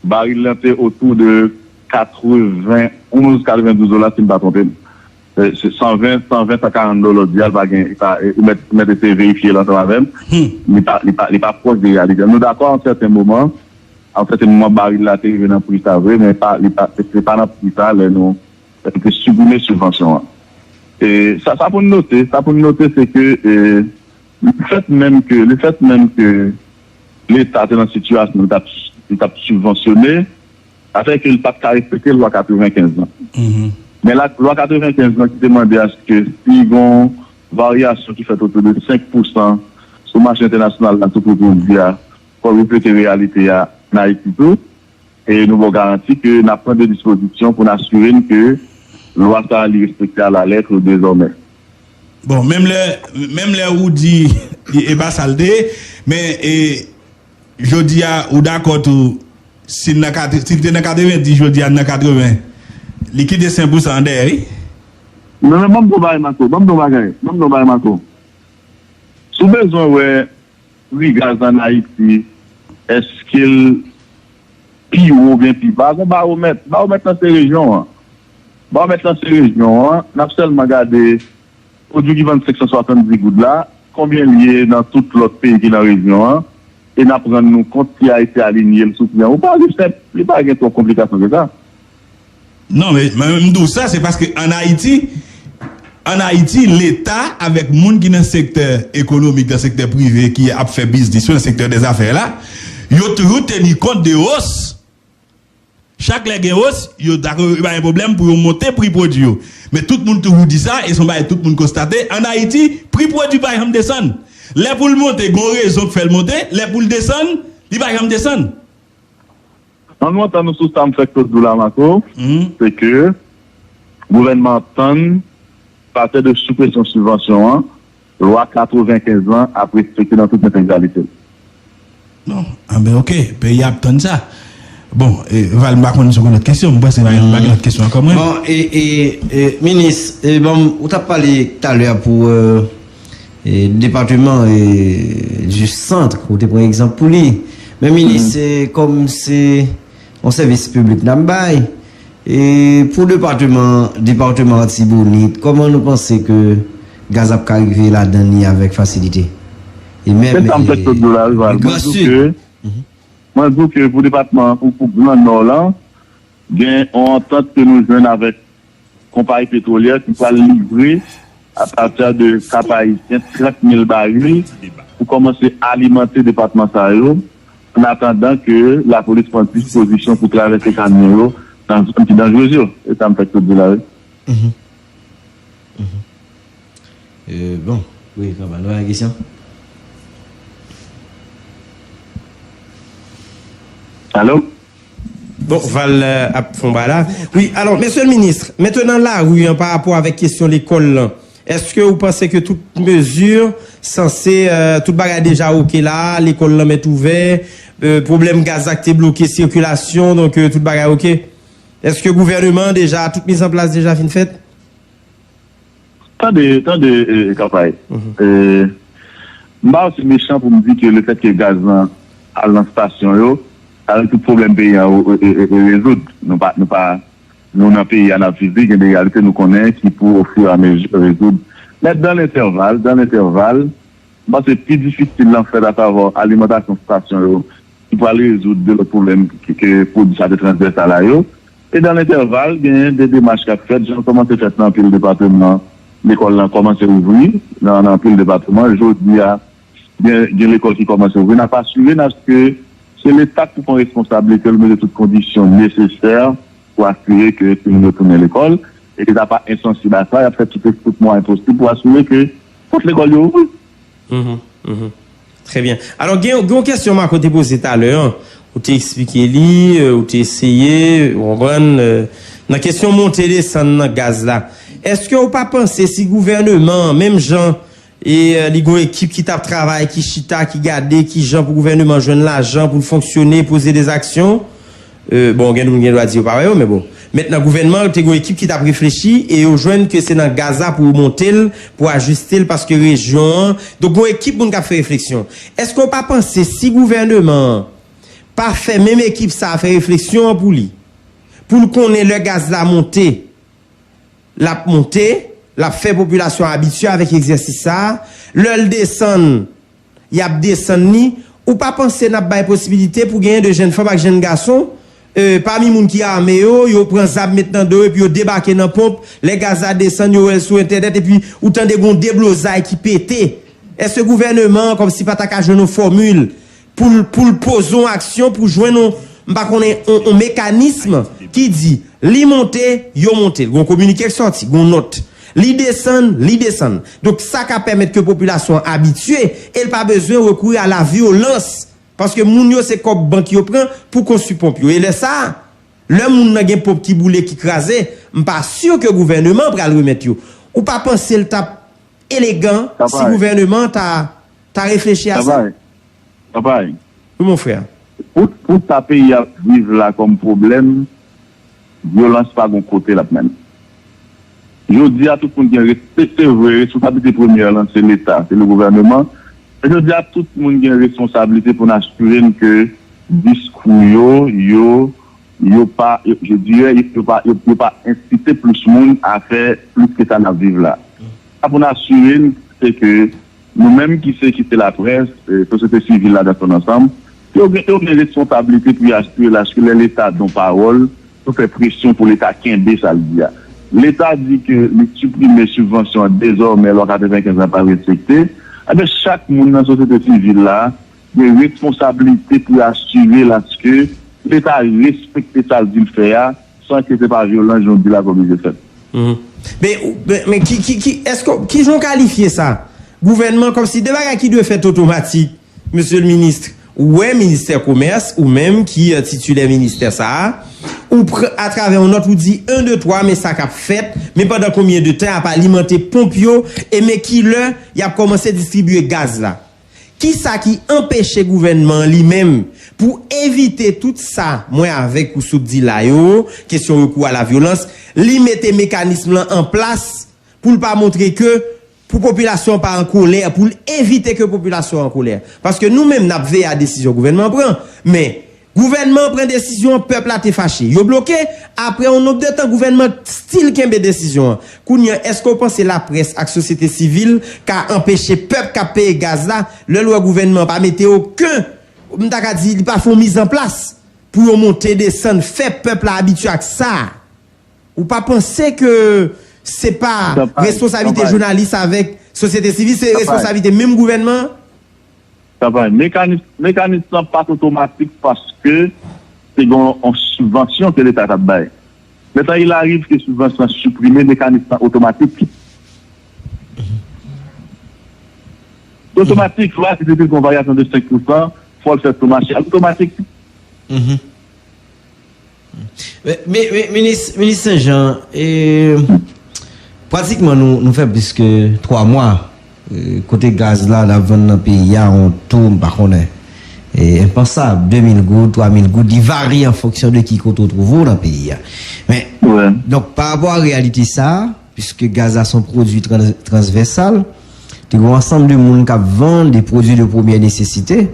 baril lan te otou de katrevenn onz, katrevendouz dola, si m pa twonpe m. E, se san ven, san ven, san karant dola, di a, l pa gen, li pa, e, ou mèt, ou mèt eseye verifye l ansanm avè m. Li pa, li pa, li pa pwòch de reyalite. Nou dakò, a yon sèten moman, a yon sèten moman, baril la te rive nan pri sa vre, men pa, li pa, se, se pa nan pri sa, lè nou, lè nou te siprime sibvansyon an. E sa, sa pou n note, sa pou n note, se ke, e, lefèt menm ke, lefèt menm ke Leta te nan sitiyasyon li t ap, li t ap sibvansyone, sa fè ke li pa t ka respekte lwa katrevenkenz lan. Men la, lwa katrevenkenz lan ki te mande aske si gon varyasyon ki fèt otou de senk pousan sou mache entènasyonal la, sou pri pwodui a, fò l reflete reyalite a ann Ayiti tou. E nou ba w garanti ke n ap pran de dispozisyon pou n asire n ke lwa sa a li respekte alalèt dezòmè. Bon, menm lè, menm lè ou di e, e pa sa l te ye, men e, jodi a, ou dakò tou, si l nan kat-, si l te nan katrevendis, jodi a l nan katreven, li kite senk pousan an dèyè, wi. Non, men ban m di w bagay, Marco, ban m di w bagay, ban m di w bagay, Marco. Si w bezwen wè pri gaz ann Ayiti, èske l pi wo oubyen pi ba? Gon bawomèt. Bawomèt lan se rejyon an. Bawomèt lan se rejyon an. N ap sèlman gade pwodui ki vann senk san swasanndis goud la, konbyen l ye nan tout lòt peyi ki nan rejyon an, e n ap rann nou kont si Ayiti alinye l sou pri an ou pa. Li senp, li pa gen twòp konplikasyon ke sa. Non, men, men m di w sa, se paske ann Ayiti, ann Ayiti, Leta avèk moun ki nan sektè ekonomik, nan sektè prive, ki ap fè biznis yo, nan sektè dèzafè la, yo toujou teni kont de wòs. Chak lè gen wòs, yo dakò, yo pa gen pwoblèm pou yo monte pri pwodui yo. Men tout moun toujou di sa, e se yon bagay tout moun konstate, ann Ayiti, pri pwodui pa janm desann. Lè pou l monte, gen yon rezon k fè l monte, lè pou l desann, li pa janm desann. An nou antann nou sou sa m fèk sot di w la, Marco, se ke gouvènman an tann, pa tè de sou presyon sibvansyon an, lwa katrevenkenz lan ap respekte nan tout entegralite l. Bon, anben, oke, peyi a ap tann sa. Bon, e, Val, m pa konn si w gen lòt kesyon, m panse pa gen lòt kesyon ankò mwen. Bon, e, e, e, minis, e, bon, ou t ap pale talè pou e, depatman e, du Centre, ou te pran egzanp pou li. Men minis, e, kòm se yon sèvis piblik n ap bay, e, pou depatman, depatman Latibonit, kòman nou panse ke gaz ap ka rive ladan li avèk fasilite? E menm, Se sa m fèk sot di w la, wi, Val. Mwen di w ke, mwen di w ke pou depatman, pou, pou Gran Nò lan, gen yon antant ke nou jwenn avèk konpayi petwolyè ki pral livre apati de Kap Ayisyen trant mil baril pou kòmanse alimante depatman sa yo, an atandan ke lapolis pran dispozisyon pou travèse kamyon yo nan zòn ki danjrez yo. E sa m fèk sot di w la, wi. Bon, wi, Kanpal, nou pa gen kesyon? Alo? Bon, Val ap fon ba la. Wi, alò, mesye le minis, mentenan lari an pa rapò avèk kesyon lekòl lan, èske ou panse ke tout mezi sanse, tout bagay deja oke la, lekòl lan mèt ouvè, pwoblèm gaz la ki te bloke sikilasyon, donk tout bagay oke? Èske gouvèneman an deja, tout mizanplas deja fin fèt? Tande, tande, e, e, Kanpay. E, m pa osi mechan pou m di ke lefètke gaz lan al nan estasyon yo, sa vle di tout pwoblèm peyi an e, e, e, e rezoud. Nou pa, nou pa, nou nan peyi a n ap viv li, gen de reyalite nou konnen ki pou ofirameji rezoud. Men dan lentèval, dan lentèval, m panse pi difisil lan fèt asavwa alimantasyon estasyon yo ki pral rezoud de lòt pwoblèm ke, ke pwodui sa te transvèsal a yo. E dan lentèval, genyen de demach k ap fèt, jan l kòmanse fèt nan anpil depatman, lekòl lan kòmanse ouvri nan, nan anpil depatman. Jodi a, gen, gen lekòl ki kòmanse ouvri. N ap asire n aske se Leta k pou pran responsablite l mete tout kondisyon nesesè pou asire ke timoun yo tounen lekòl e ke sa pa ensansib a sa, y ap fè tout, tout mwayen posib pou asire ke pòt lekòl yo ouvri. Trè byen. Alò, gen, gen yon kesyon Marco te poze talè an. Ou te eksplike li, ou te eseye, ou konprann, nan kesyon monte desann nan gaz la. Èske ou pa panse si gouvèneman an, menm jan e li gen yon ekip ki t ap travay, ki chita, ki gade kijan pou gouvèneman jwenn lajan pou l fonksyone, poze de zaksyon, bon, gen moun gen dwa di yo pa wè yo, men bon. Mentnan gouvènman an te gen yon ekip ki t ap reflechi e yo jwenn ke se nan gaz la pou yo monte l, pou ajiste l paske rejyon an. Donk gen yon ekip moun k ap fè refleksyon. Èske w pa panse si gouvènman an pa fè menm ekip sa a fè refleksyon an pou li, pou l konnen lè gaz la monte, l ap monte, l ap fè popilasyon an abitye avèk egzèsis sa a, lè l desann, y ap desann li. Ou pa panse n ap bay posibilite pou genyen de jenn fanm ak jenn gason, pami moun ki ame yo, yo pran zam met nan do yo epi yo debake nan ponp, lè gaz la desann yo wè l sou entènèt epi ou tande gen yon deblozay ki pete? Èske gouvèneman an kòmsi pa ta ka jwenn yon fòmil pou l, pou l poze yon aksyon pou jwenn yon, m pa konnen, yon, yon mekanism ki di li monte, yo monte l. Gen yon kominike k sòti, gen yon nòt. Li desann, li desann. Donk sa ka pèmèt ke popilasyon an abitye e l pa bezwen rekouri a lavyolans. Paske moun yo se kòb bank yo pran pou konstwi ponp yo. E lè sa a, lè moun nan gen ponp ki boule, ki kraze, m pa si ke gouvèneman an pral remèt yo. Ou pa panse l t ap elegan si gouvèneman an ta, ta reflechi a sa? Wi, mon frè. Pou, pou sa peyi a ap viv la kòm pwoblèm, vyolans pa gon kote l ap mennen. Jodi a, tout moun gen res-, se, se vre, responsablite premyè lan, se Leta, se le gouvèneman. Men jodi a, tout moun gen responsablite pou n asire n ke diskou yo, yo, yo pa, yo, je dirais, yo, yo pa, yo, yo pa ensite plis moun a fè plis ke sa n ap viv la. Sa pou n asire n, se ke nou menm ki se, ki se laprès, e, sosyete sivil la dans son ensemble, yo gen, yo gen responsablite pou y asire l aske lè Leta don pawòl, nou fè presyon pou Leta kenbe sa l di a. Leta di ke li siprime sibvansyon an dezòmè, lwa katrevenkenz lan pa respekte. Enben, chak moun nan sosyete sivil la gen responsablite pou y asire l aske Leta respekte sa l di l fè a, san ke se pa vyolans, jan w di l a, k oblije fèt. Men, men, men ki, ki, ki, èske, ki jan w kalifye sa? Gouvènman, kòmsi de bagay ki dwe fèt otomatik, mesye le minis, ou wè ministè komès, ou menm ki euh, titilè ministè sa a, ou pr- atravè yon nòt ou di en, de, twa, men sa k ap fèt, men pandan konbyen de tan y ap alimante ponp yo, e men ki lè y ap kòmanse distribiye gaz la. Kisa ki anpeche gouvènman an li menm pou evite tout sa mwen avèk ou sou di la yo, kesyon rekou a la vyolans, li mete mekanism lan an plas pou l pa montre ke pou popilasyon an pa an kolè, pou l evite ke popilasyon an an kolè. Paske nou menm n ap veye a desizyon gouvènman an pran, men gouvènman an pran desizyon, pèp la te fache. Yo bloke, apre yon nonb de tan gouvènman still kenbe desizyon an. Kounye a, èske w panse laprès ak sosyete sivil ka anpeche pèp k ap peye gaz la, lè l wè gouvènman an pa mete okenn, m ta ka di, li pa fè yon mizanplas pou yo monte desann, fè pèp la abitye ak sa? Ou pa panse ke se pa responsablite jounalis avèk sosyete sivil, se responsablite menm gouvènman an? Travay. Mekanis, mekanis lan pa t otomatik paske se gen yon sibvansyon ke Leta t ap bay. Lè sa il arive ke sibvansyon an siprime, mekanis lan otomatik. Otomatik, lwa di depi gen yon varyasyon de senk pousan, fò l fè sou mache a. Otomatik. Minis Saint Jean, pratikman nou fè plis ke twa mwa kote gaz la n ap vann nan peyi a yon tou m pa konnen enpansab, de mil goud, twa mil goud, li varye an fonksyon de ki kote w twouve w nan peyi a. Men, donk, pa rapò a reyalite sa a, piske gaz la se yon pwodui transvèsal, te gen yon ansanm de moun k ap vann de pwodui de premyè nesesite,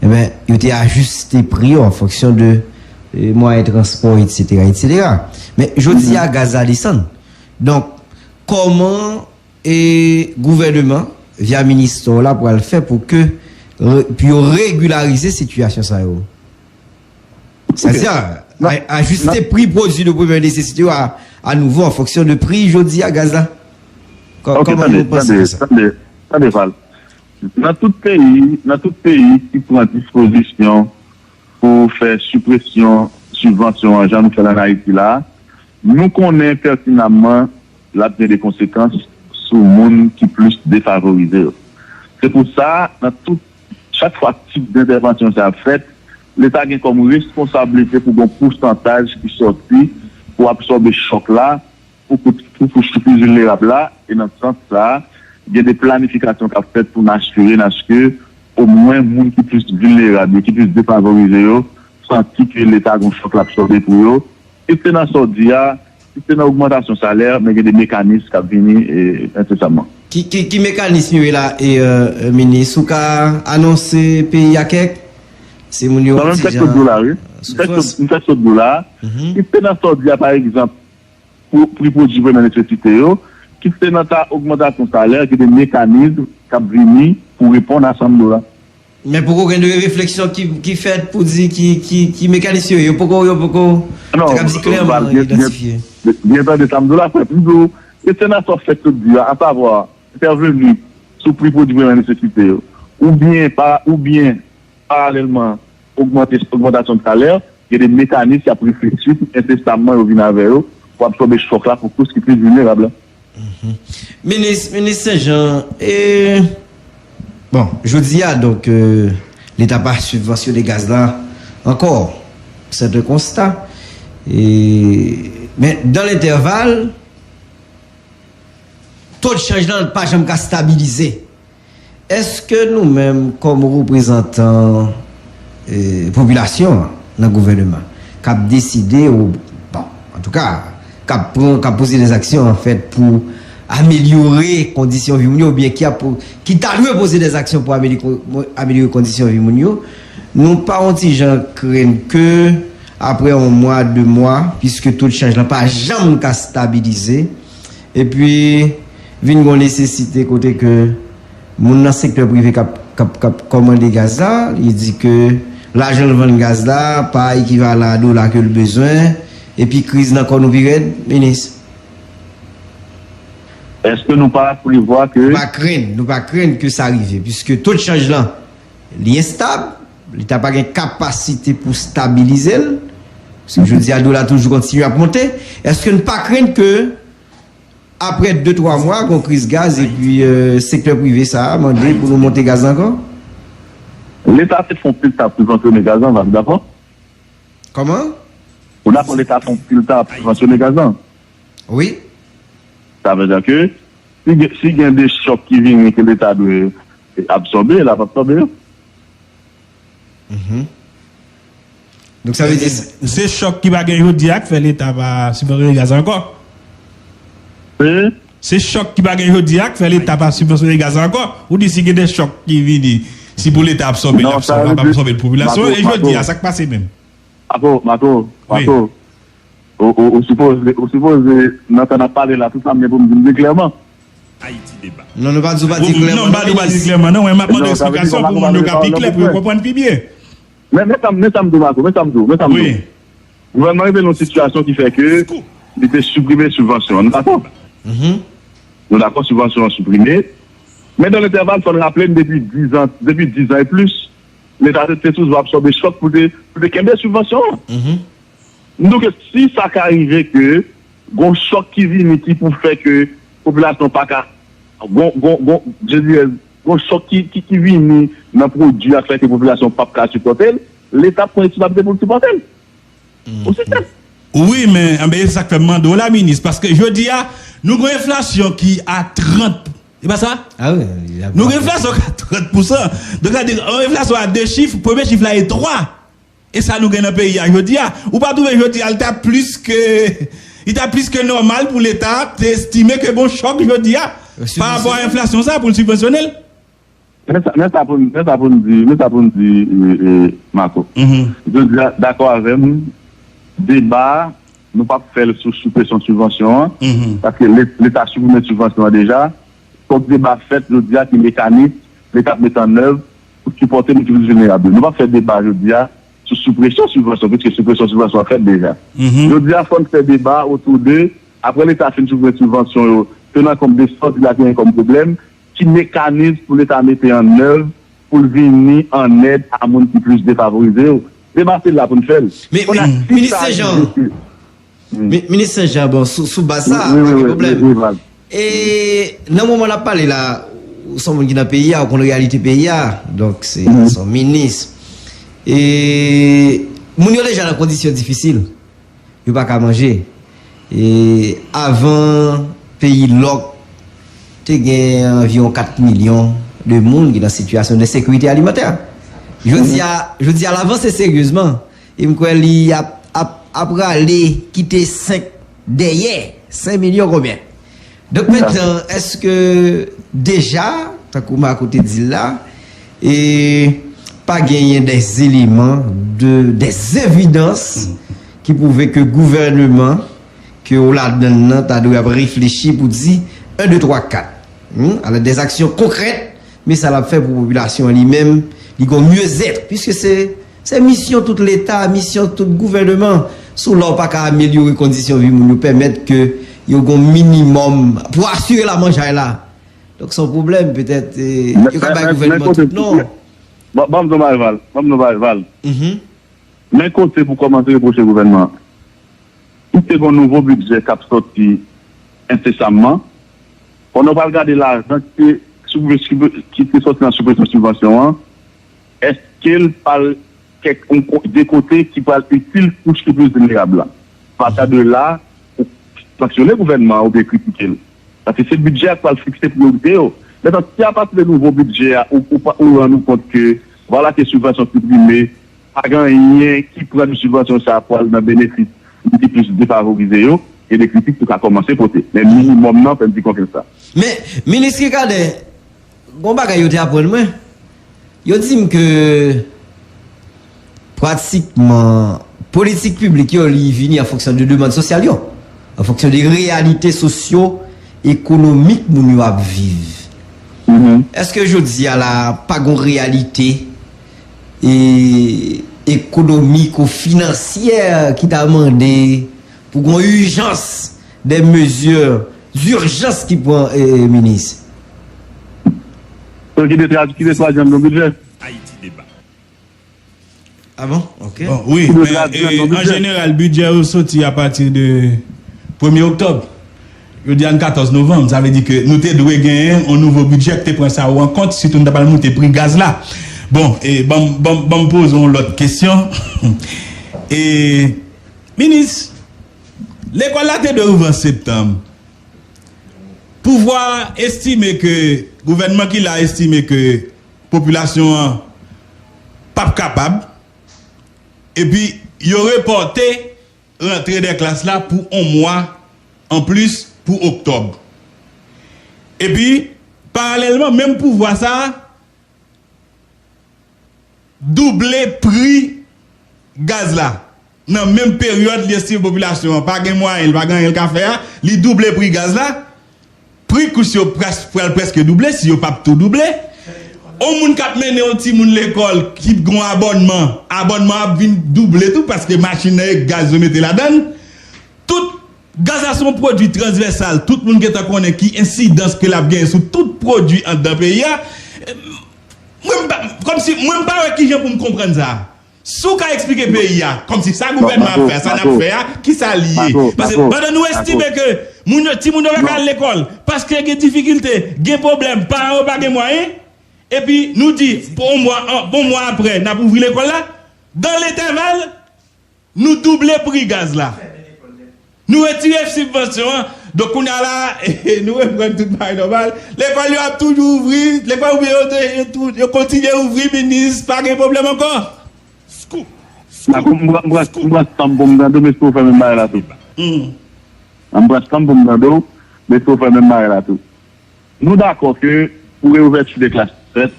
enben, yo te ajiste pri yo an fonksyon de mwayen transpò, etsetera, etsetera. Men, jodi a, gaz la desann. Donk, kòman gouvènman, via ministè w la, pral fè pou ke pou yo regilarize sitiyasyon sa yo? Sètadi, ajiste pri pwodui de premyè nesesite yo a nouvo an fonksyon de pri jodi a gaz la. Kòman nou panse fè sa? Tande, Val. Nan tout peyi, nan tout peyi ki pran dispozisyon pou fè sipresyon sibvansyon an jan nou fè l ann Ayiti la, nou konnen pètinamman l ap gen de konsekans sou moun ki plis defavorize yo. Se pou sa, nan tout, chak fwa tip dentèvansyon sa ap fèt, Leta gen kòm responsablite pou gen yon pousantaj ki sòti pou absòbe chòk la pou kouch ki plis vilnerab la, e nan sans sa a, gen de planifikasyon k ap fèt pou n asire n aske omwen moun ki plis vilnerab yo, ki plis defavorize yo, santi ke Leta gen yon chòk l ap sòti pou yo, kit se nan sa w di a, kit se nan ogmantasyon salè, men gen de mekanis k ap vini ensesaman. Ki, ki, ki mekanis yo ye la, e, Minis, ou ka anonse peyi a kèk? Se moun yo yon ti jan an soufrans. M fèk sot di w la, kit se nan sa w di a, pa egzanp, pri pwodui premyè nesesite yo, kit se nan ka ogmantasyon salè, gen de mekanizm k ap vini pou reponn a sa m di w la. Men poko gen de refleksyon ki, ki fèt pou di ki, ki, ki mekanis yo ye. Yo poko, yo poko, sa k ap di klèman idantifye. Byen tande sa m di w la, frè. M di w, kit se nan sa w fèk sot di a, asavwa, entèveni sou pri pwodui premyè nesesite yo, oubyen pa, oubyen paralèlman ogmante, ogmantasyon salè, gen de mekanis y ap reflechi pou ensesaman yo vin avè yo pou absòbe chòk la pou kous ki plis vilnerab la. Minis, Minis Saint Jean, e, bon, jodi a, donk, euh, Leta pa sibvansyone gaz la ankò. C'est un constat. E, men, dans l'intervalle, to de chanj lan pa janm ka stabilize. Èske nou menm, kòm reprezantan, e, popilasyon an nan gouvèneman, k ap deside, ou, bon, antouka, k ap pran, k ap poze dèzaksyon, anfèt, pou amelyore kondisyon vi moun yo, oubyen ki ap, ki ta dwe poze dèzaksyon pou amelyore, amelyore kondisyon vi moun yo, nou pa yon ti jan krenn ke, apre yon mwa, de mwa, piske to de chanj lan pa janm ka stabilize, epi, Vin gon nesesite kote ke moun nan sektè prive k ap, k ap, k ap kòmande gaz la, li di ke lajan l vann gaz la pa ekivalan a dola ke l bezwen, epi kriz nan kò nou pi rèd, minis. Èske nou pa prevwa ke Nou pa krenn, nou pa krenn ke sa rive, piske to de chanj lan, li enstab, Leta pa gen kapasite pou stabilize l, paske jodi a dola toujou kontinye ap monte. Èske n pa krenn ke apre de twa mwa, gon kriz gaz epi euh, sektè prive sa a mande pou nou monte gaz la ankò? Leta te fè yon pil tap pou subvansyonnen gaz lan, Val, dakò? Kòman? Ou dakò Leta fè yon pil tap pou subvansyonnen gaz lan? Wi. Sa vle di ke si gen, si gen de chòk ki vini ke Leta dwe absòbe, l ap absòbe yo. Mhm. Donk sa vle di Se chòk ki pa gen jodi a k fè Leta pa sibvansyone gaz ankò. Se chòk ki pa gen jodi a k fè Leta pa sibvansyone gaz ankò. Ou di si gen de chòk ki vini, si pou Leta absòbe l, Non, sa vle di, absòbe l popilasyon. E jodi a, sa k pase menm? Mako, Mako, Mako, ou, ou, ou sipoze, ou sipoze, nan tan n ap pale la, tout sa m gen pou m di, m di klèman. Ayiti deba. Non, nou pa di w pa di klèman, non, m pa di w pa di klèman, non, mwen m ap mande w eksplikasyon pou moun yo ka pi klè, pou yo konprann pi byen. Men, men sa m, men sa m di w, Mako, men sa m di w, men sa m di w. Gouvènman rive nan yon sitiyasyon ki fè ke li te siprime sibvansyon an, nou dakò? Mhm. Nou dakò, sibvansyon an siprime. Men dan lentèval, fò n raple n depi diz an, depi diz an e plis, Leta te, te toujou absòbe chòk pou te, pou te kenbe sibvansyon an. Mhm. M di w ke si sa ka rive ke gon chòk ki vini ki pou fè ke popilasyon pa ka, gon, gon, gon, je dirais, gon chòk ki, ki, ki vini nan pwodui a k fè ke popilasyon p ap ka sipòte l, Leta ap pran responsabilite pou l sipòte l. Ou se tèt. Wi, men, anben, se sa k fè m mande w la, minis, paske jodi a, nou gen enflasyon ki a trant, e pa sa? Ah wi, nou gen enflasyon ki a trant pousan. Donk, sa vle di, yon enflasyon a de chif, premye chif la e twa. E sa nou gen nan peyi a jodi a. Ou pa twouve jodi a, li ta plis ke, li ta plis ke nòmal pou Leta te estime ke gon chòk jodi a pa rapò a enflasyon sa pou l sibvansyone l? Men sa, men sa pou n, men sa pou n di, men sa pou n di, e, e, Mako. Mhm. Jodi a, dakò avè m, deba a, nou p ap fè l sou sipresyon sibvansyon an, Mhm. paske le-, Leta siprime sibvansyon an deja. Fòk deba fèt jodi a, ki mekanis Leta ap mete an nèv pou sipòte moun ki plis vilnerab yo. Nou p ap fè deba jodi a sou sipresyon sibvansyon, piske sipresyon sibvansyon an fèt deja. Mhm. Jodi a, fò n fè deba otou de, apre Leta fin siprime sibvansyon yo, tenan kont de sa w di la genyen kòm pwoblèm, ki mekanis pou Leta mete an nèv pou l vini an èd a moun ki plis defavorize yo? Deba se la pou n fè l. Men, Kounye a, men, si Minis sa Saint Jean, rive ke, hmm. Mi-, Minis Saint Jean, bon, sou, sou baz sa, Wi, wi, pa gen wi, pwoblèm. Wi, wi, Val. E nan moman n ap pale la, ou se yon moun ki nan peyi a, ou konn reyalite peyi a. Donk, se, Mhm. se yon minis. E moun yo deja nan kondisyon difisil. Yo pa ka manje. E avan peyi lòk, te gen anviwon kat milyon de moun ki nan sitiyasyon de sekirite alimantè. Jodi a, jodi a, l avanse seryezman. E m kwè li ap, ap, ap rale kite senk dèyè. Senk milyon konbyen? Donk, mentnan, èske deja, tankou Marco te di l la, e pa genyen des éléments, de, des évidences ki pwouve ke gouvènman ke w ladann nan ta dwe ap reflechi pou di en, de, twa, kat. Hmm? Alò, des actions concrètes, men sa l ap fè pou popilasyon an li menm, li gon myezèt, piske se, se misyon tout Leta, misyon tout gouvènman. Si w la w pa ka amelyore kondisyon vi moun yo, pèmèt ke yo gon minimòm pou asire la manjay la. Donk, se yon pwoblèm, petèt, eh, Men, yo ka men, bay men, men gouvènman kote tout non. Ban, ban m di w bagay, Val. Ban m di w bagay, Val. Mhm. Men kote pou kòmanse repwoche gouvènman an. Si te gon nouvo bidjè k ap sòti ensesamman, pandan w pral gade lajan ki te, ki te sòti nan sipresyon sibvansyon an, èske l pral kèk, yon ko-, de kote ki pral itil kouch ki plis vilnerab la? Apati de la, ou sanksyone gouvènman an oubyen kritike l. Paske se bidjè a k pral fikse priyorite yo. Mentnan, si apati de nouvo bidjè a, ou, ou, pa- ou rann ou kont ke, vwala ke sibvansyon siprime, pa gen anyen ki pran de sibvansyon sa a pou al nan benefis moun ki plis defavorize yo, e de kritik tou ka kòmanse pote. Men minimòm nan, fè m di konfyans sa. Men, Minis Ricardin, gon bagay yo te aprann mwen. Yo di m ke pratikman politik piblik yo, li vini an fonksyon de demann sosyal yo, an fonksyon de reyalite sosyo ekonomik moun yo ap viv. Èske jodi a la pa gon reyalite e, ekonomik ou finansyè ki ta mande pou gon ijans, de mezi dijans ki pran, e, minis? Ki de tra-, ki de twazyèm non bidjè? Ayiti deba. Ah bon? Ok. Bon, wi, men, e, an jeneral, bidjè yo soti apati de premye oktòb. Yo di a n katòz novanm, sa vle di ke nou te dwe genyen yon nouvo bidjè ki te pran sa yo an kont, sitou nou ta pral moute pri gaz la. Bon, e, ban m, ban m, ban m poze yon lòt kesyon. E, minis, lekòl la te dwe ouvri an septanm. Pouvwa a estime ke, gouvènman ki la estime ke popilasyon an p ap kapab, epi yo repòte rantre dè klas la pou yon mwa anplis pou oktòb. Epi, paralèlman, menm pouvwa sa a double pri gaz la. Nan menm peryòd, li estime popilasyon an pa gen mwayen, li pa gen anyen l ka fè a, li double pri gaz la. Pri kous yo pras-, pral prèske double, si yo p ap tou double. Yon moun k ap mennen yon timoun lekòl ki gon abònman, abònman ap vin double tou, paske machin nan e gaz yo mete ladan l. Tout, gaz la se yon pwodui transvèsal, tout moun gentan konnen ki ensidans ke l ap genyen sou tout pwodui anndan peyi a. Mwen, m pa, kòmsi, mwen, m pa wè kijan pou m konprann sa. Si w ka eksplike peyi a, kòmsi sa gouvènman ap fè a, sa n ap fè a, ki sa li ye? Paske pandan nou estime ke moun yo, timoun yo pa ka al lekòl, paske gen difikilte, gen pwoblèm, paran yo pa gen mwayen, epi nou di, pou yon mwa, an, yon mwa apre, n ap ouvri lekòl la, dan lentèval, nou double pri gaz la. Nou retire sibvansyon an. Donk, kounye a la, nou reprann tout bagay nòmal. Lekòl yo ap toujou ouvri. Lekòl ouvri yo, yo, yo, yo kontinye ouvri, minis, pa gen pwoblèm ankò. Dakò, m pral, m pral, m pral tann pou m tande w, men si w fè menm bagay la tou. M pral tann pou m tande w, men si w fè menm bagay la tou. Nou dakò ke pou reouvèti de klas fèt,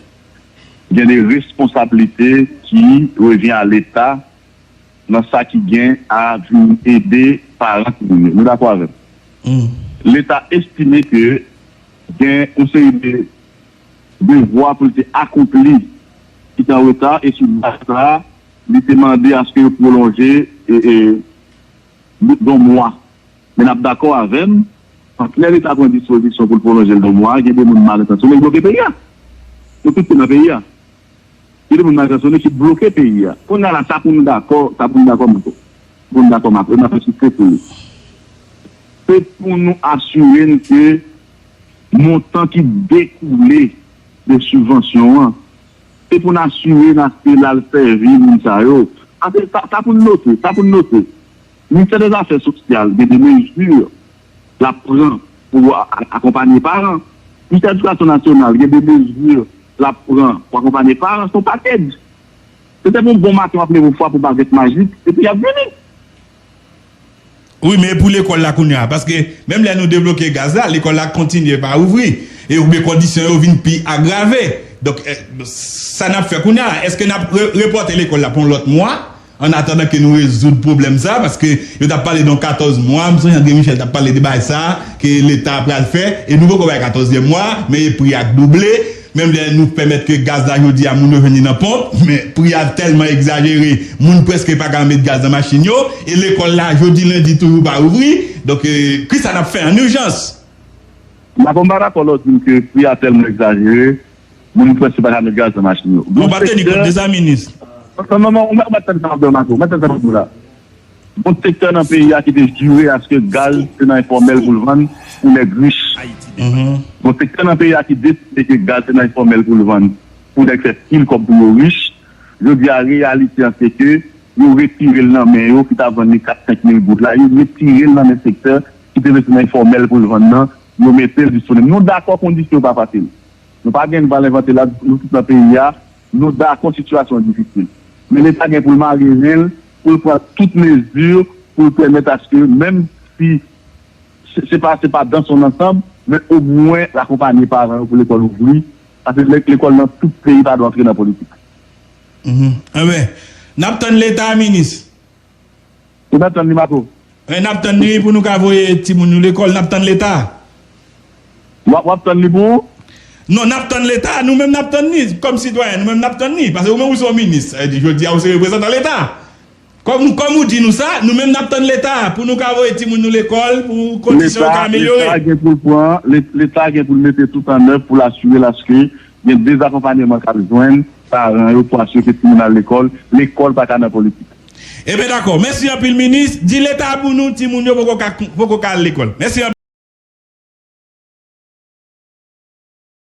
gen de responsablite ki revyen a Leta nan sa ki gen a vin ede paran timoun yo. Nou dakò avè m? Leta estime ke gen yon seri de devwa pou l te akonpli ki te an reta, e sou baz sa a, li te mande aske yo pwolonje, e, e, yon mwa. Men n ap dakò avè m, anklè Leta pran dispozisyon pou l pwolonje l de mwa, gen de moun mal entansyone k bloke peyi a. Nou tout te nan peyi a. Gen de moun mal entansyone ki bloke peyi a. Kounye a la, sa pou nou dakò, sa pou nou dakò, Marco. Pou nou dakò, Marco, e m ap ensiste pou li. Se pou nou asire n ke montan ki dekoule de sibvansyon an, se pou n asire n achte l al sèvi moun sa yo. Sa, sa, sa pou n note, sa pou n note. Ministè dè Zafè Sosyal gen de mezi l ap pran pou a-, a-, akonpanye paran. Ministè Edikasyon Nasyonal gen de mezi l ap pran pou akonpanye paran. Se yon pakèj. Se te pou yon bon maten w ap leve w fwa pou bagèt majik, epi y ap vini. Wi, men pou lekòl la kounye a, paske menm lè nou debloke gaz la, lekòl la kontinye pa ouvri, e oubyen kondisyon yo vin pi agrave. Donk, eh, sa n ap fè kounye a, èske n ap re-, repòte lekòl la pou yon lòt mwa? An atandan ke nou rezoud pwoblèm sa, paske yo t ap pale de yon katòz mwa, m sonje André Michel t ap pale de bagay sa, ke Leta pral fè, e nou poko bay katòzyèm mwa, men pri a k double, menm lè nou pèmèt ke gaz la jodi a moun yo jwenn li nan ponp, men pri a tèlman egzajere, moun prèske pa ka met gaz nan machin yo, e lekòl la jodi lendi toujou pa ouvri, donk, eh, kisa n ap fè an ijans? M pa, m pa dakò lè w di m ke pri a tèlman egzajere, moun prèske pa ka met gaz nan machin yo. Bon, pa teni kont de sa, minis. Non, non, non, ou mèt, ou mèt tande sa m ap di w, Marco, ou mèt tande sa m ap di w la. Gon sektè nan peyi a ki te jire aske gaz se nan enfòmèl pou l vann pou nèg rich. Gon sektè nan peyi a ki deside ke gaz se nan enfòmèl pou l vann pou nèg fè pil kòb pou yo rich. Jodi a, reyalite an se ke yo retire l nan men yo ki t ap vann li kat, senk mil goud la. Yo retire l nan men sektè ki te rete nan enfòmèl pou l vann nan. Yo mete l disponib. Nou dakò kondisyon yo pa fasil. Nou pa gen, nou pral envante la, nou tout nan peyi a, nou dakò sitiyasyon an difisil. Men Leta gen pou l mare ren l, pou l pran tout mezi pou l pèmèt aske, menm si se, se pa, se pa dans on ensemble, men omwen l akonpanye paran yo pou lekòl ouvri, paske lè, lekòl nan tout peyi pa dwe antre nan politik. Mhm. Enben, n ap tann Leta, minis. Ou mèt tann li, Marco. Eh, n ap tann li pou nou ka voye timoun nou lekòl, n ap tann Leta. W ap, w ap tann li pou ou? Non, n ap tann Leta, nou menm n ap tann li. Kòm sitwayen, nou menm n ap tann li. Paske ou menm ou se yon minis. Sa vle di, jodi a, ou se reprezantan Leta. Kòm, kòm ou di nou sa, nou menm n ap tann Leta pou nou ka voye timoun nou lekòl, pou kondisyon yo ka amelyore. Leta gen pou l pran, Leta gen pou l mete tout an èv pou l asire l aske gen dezakonpayman k ap jwenn paran yo pou asire ke timoun al lekòl. Lekòl pa ka nan politik. Ebyen, dakò. Mèsi anpil, minis. Di Leta pou nou, timoun yo poko ka, poko ka al lekòl. Mèsi anpil.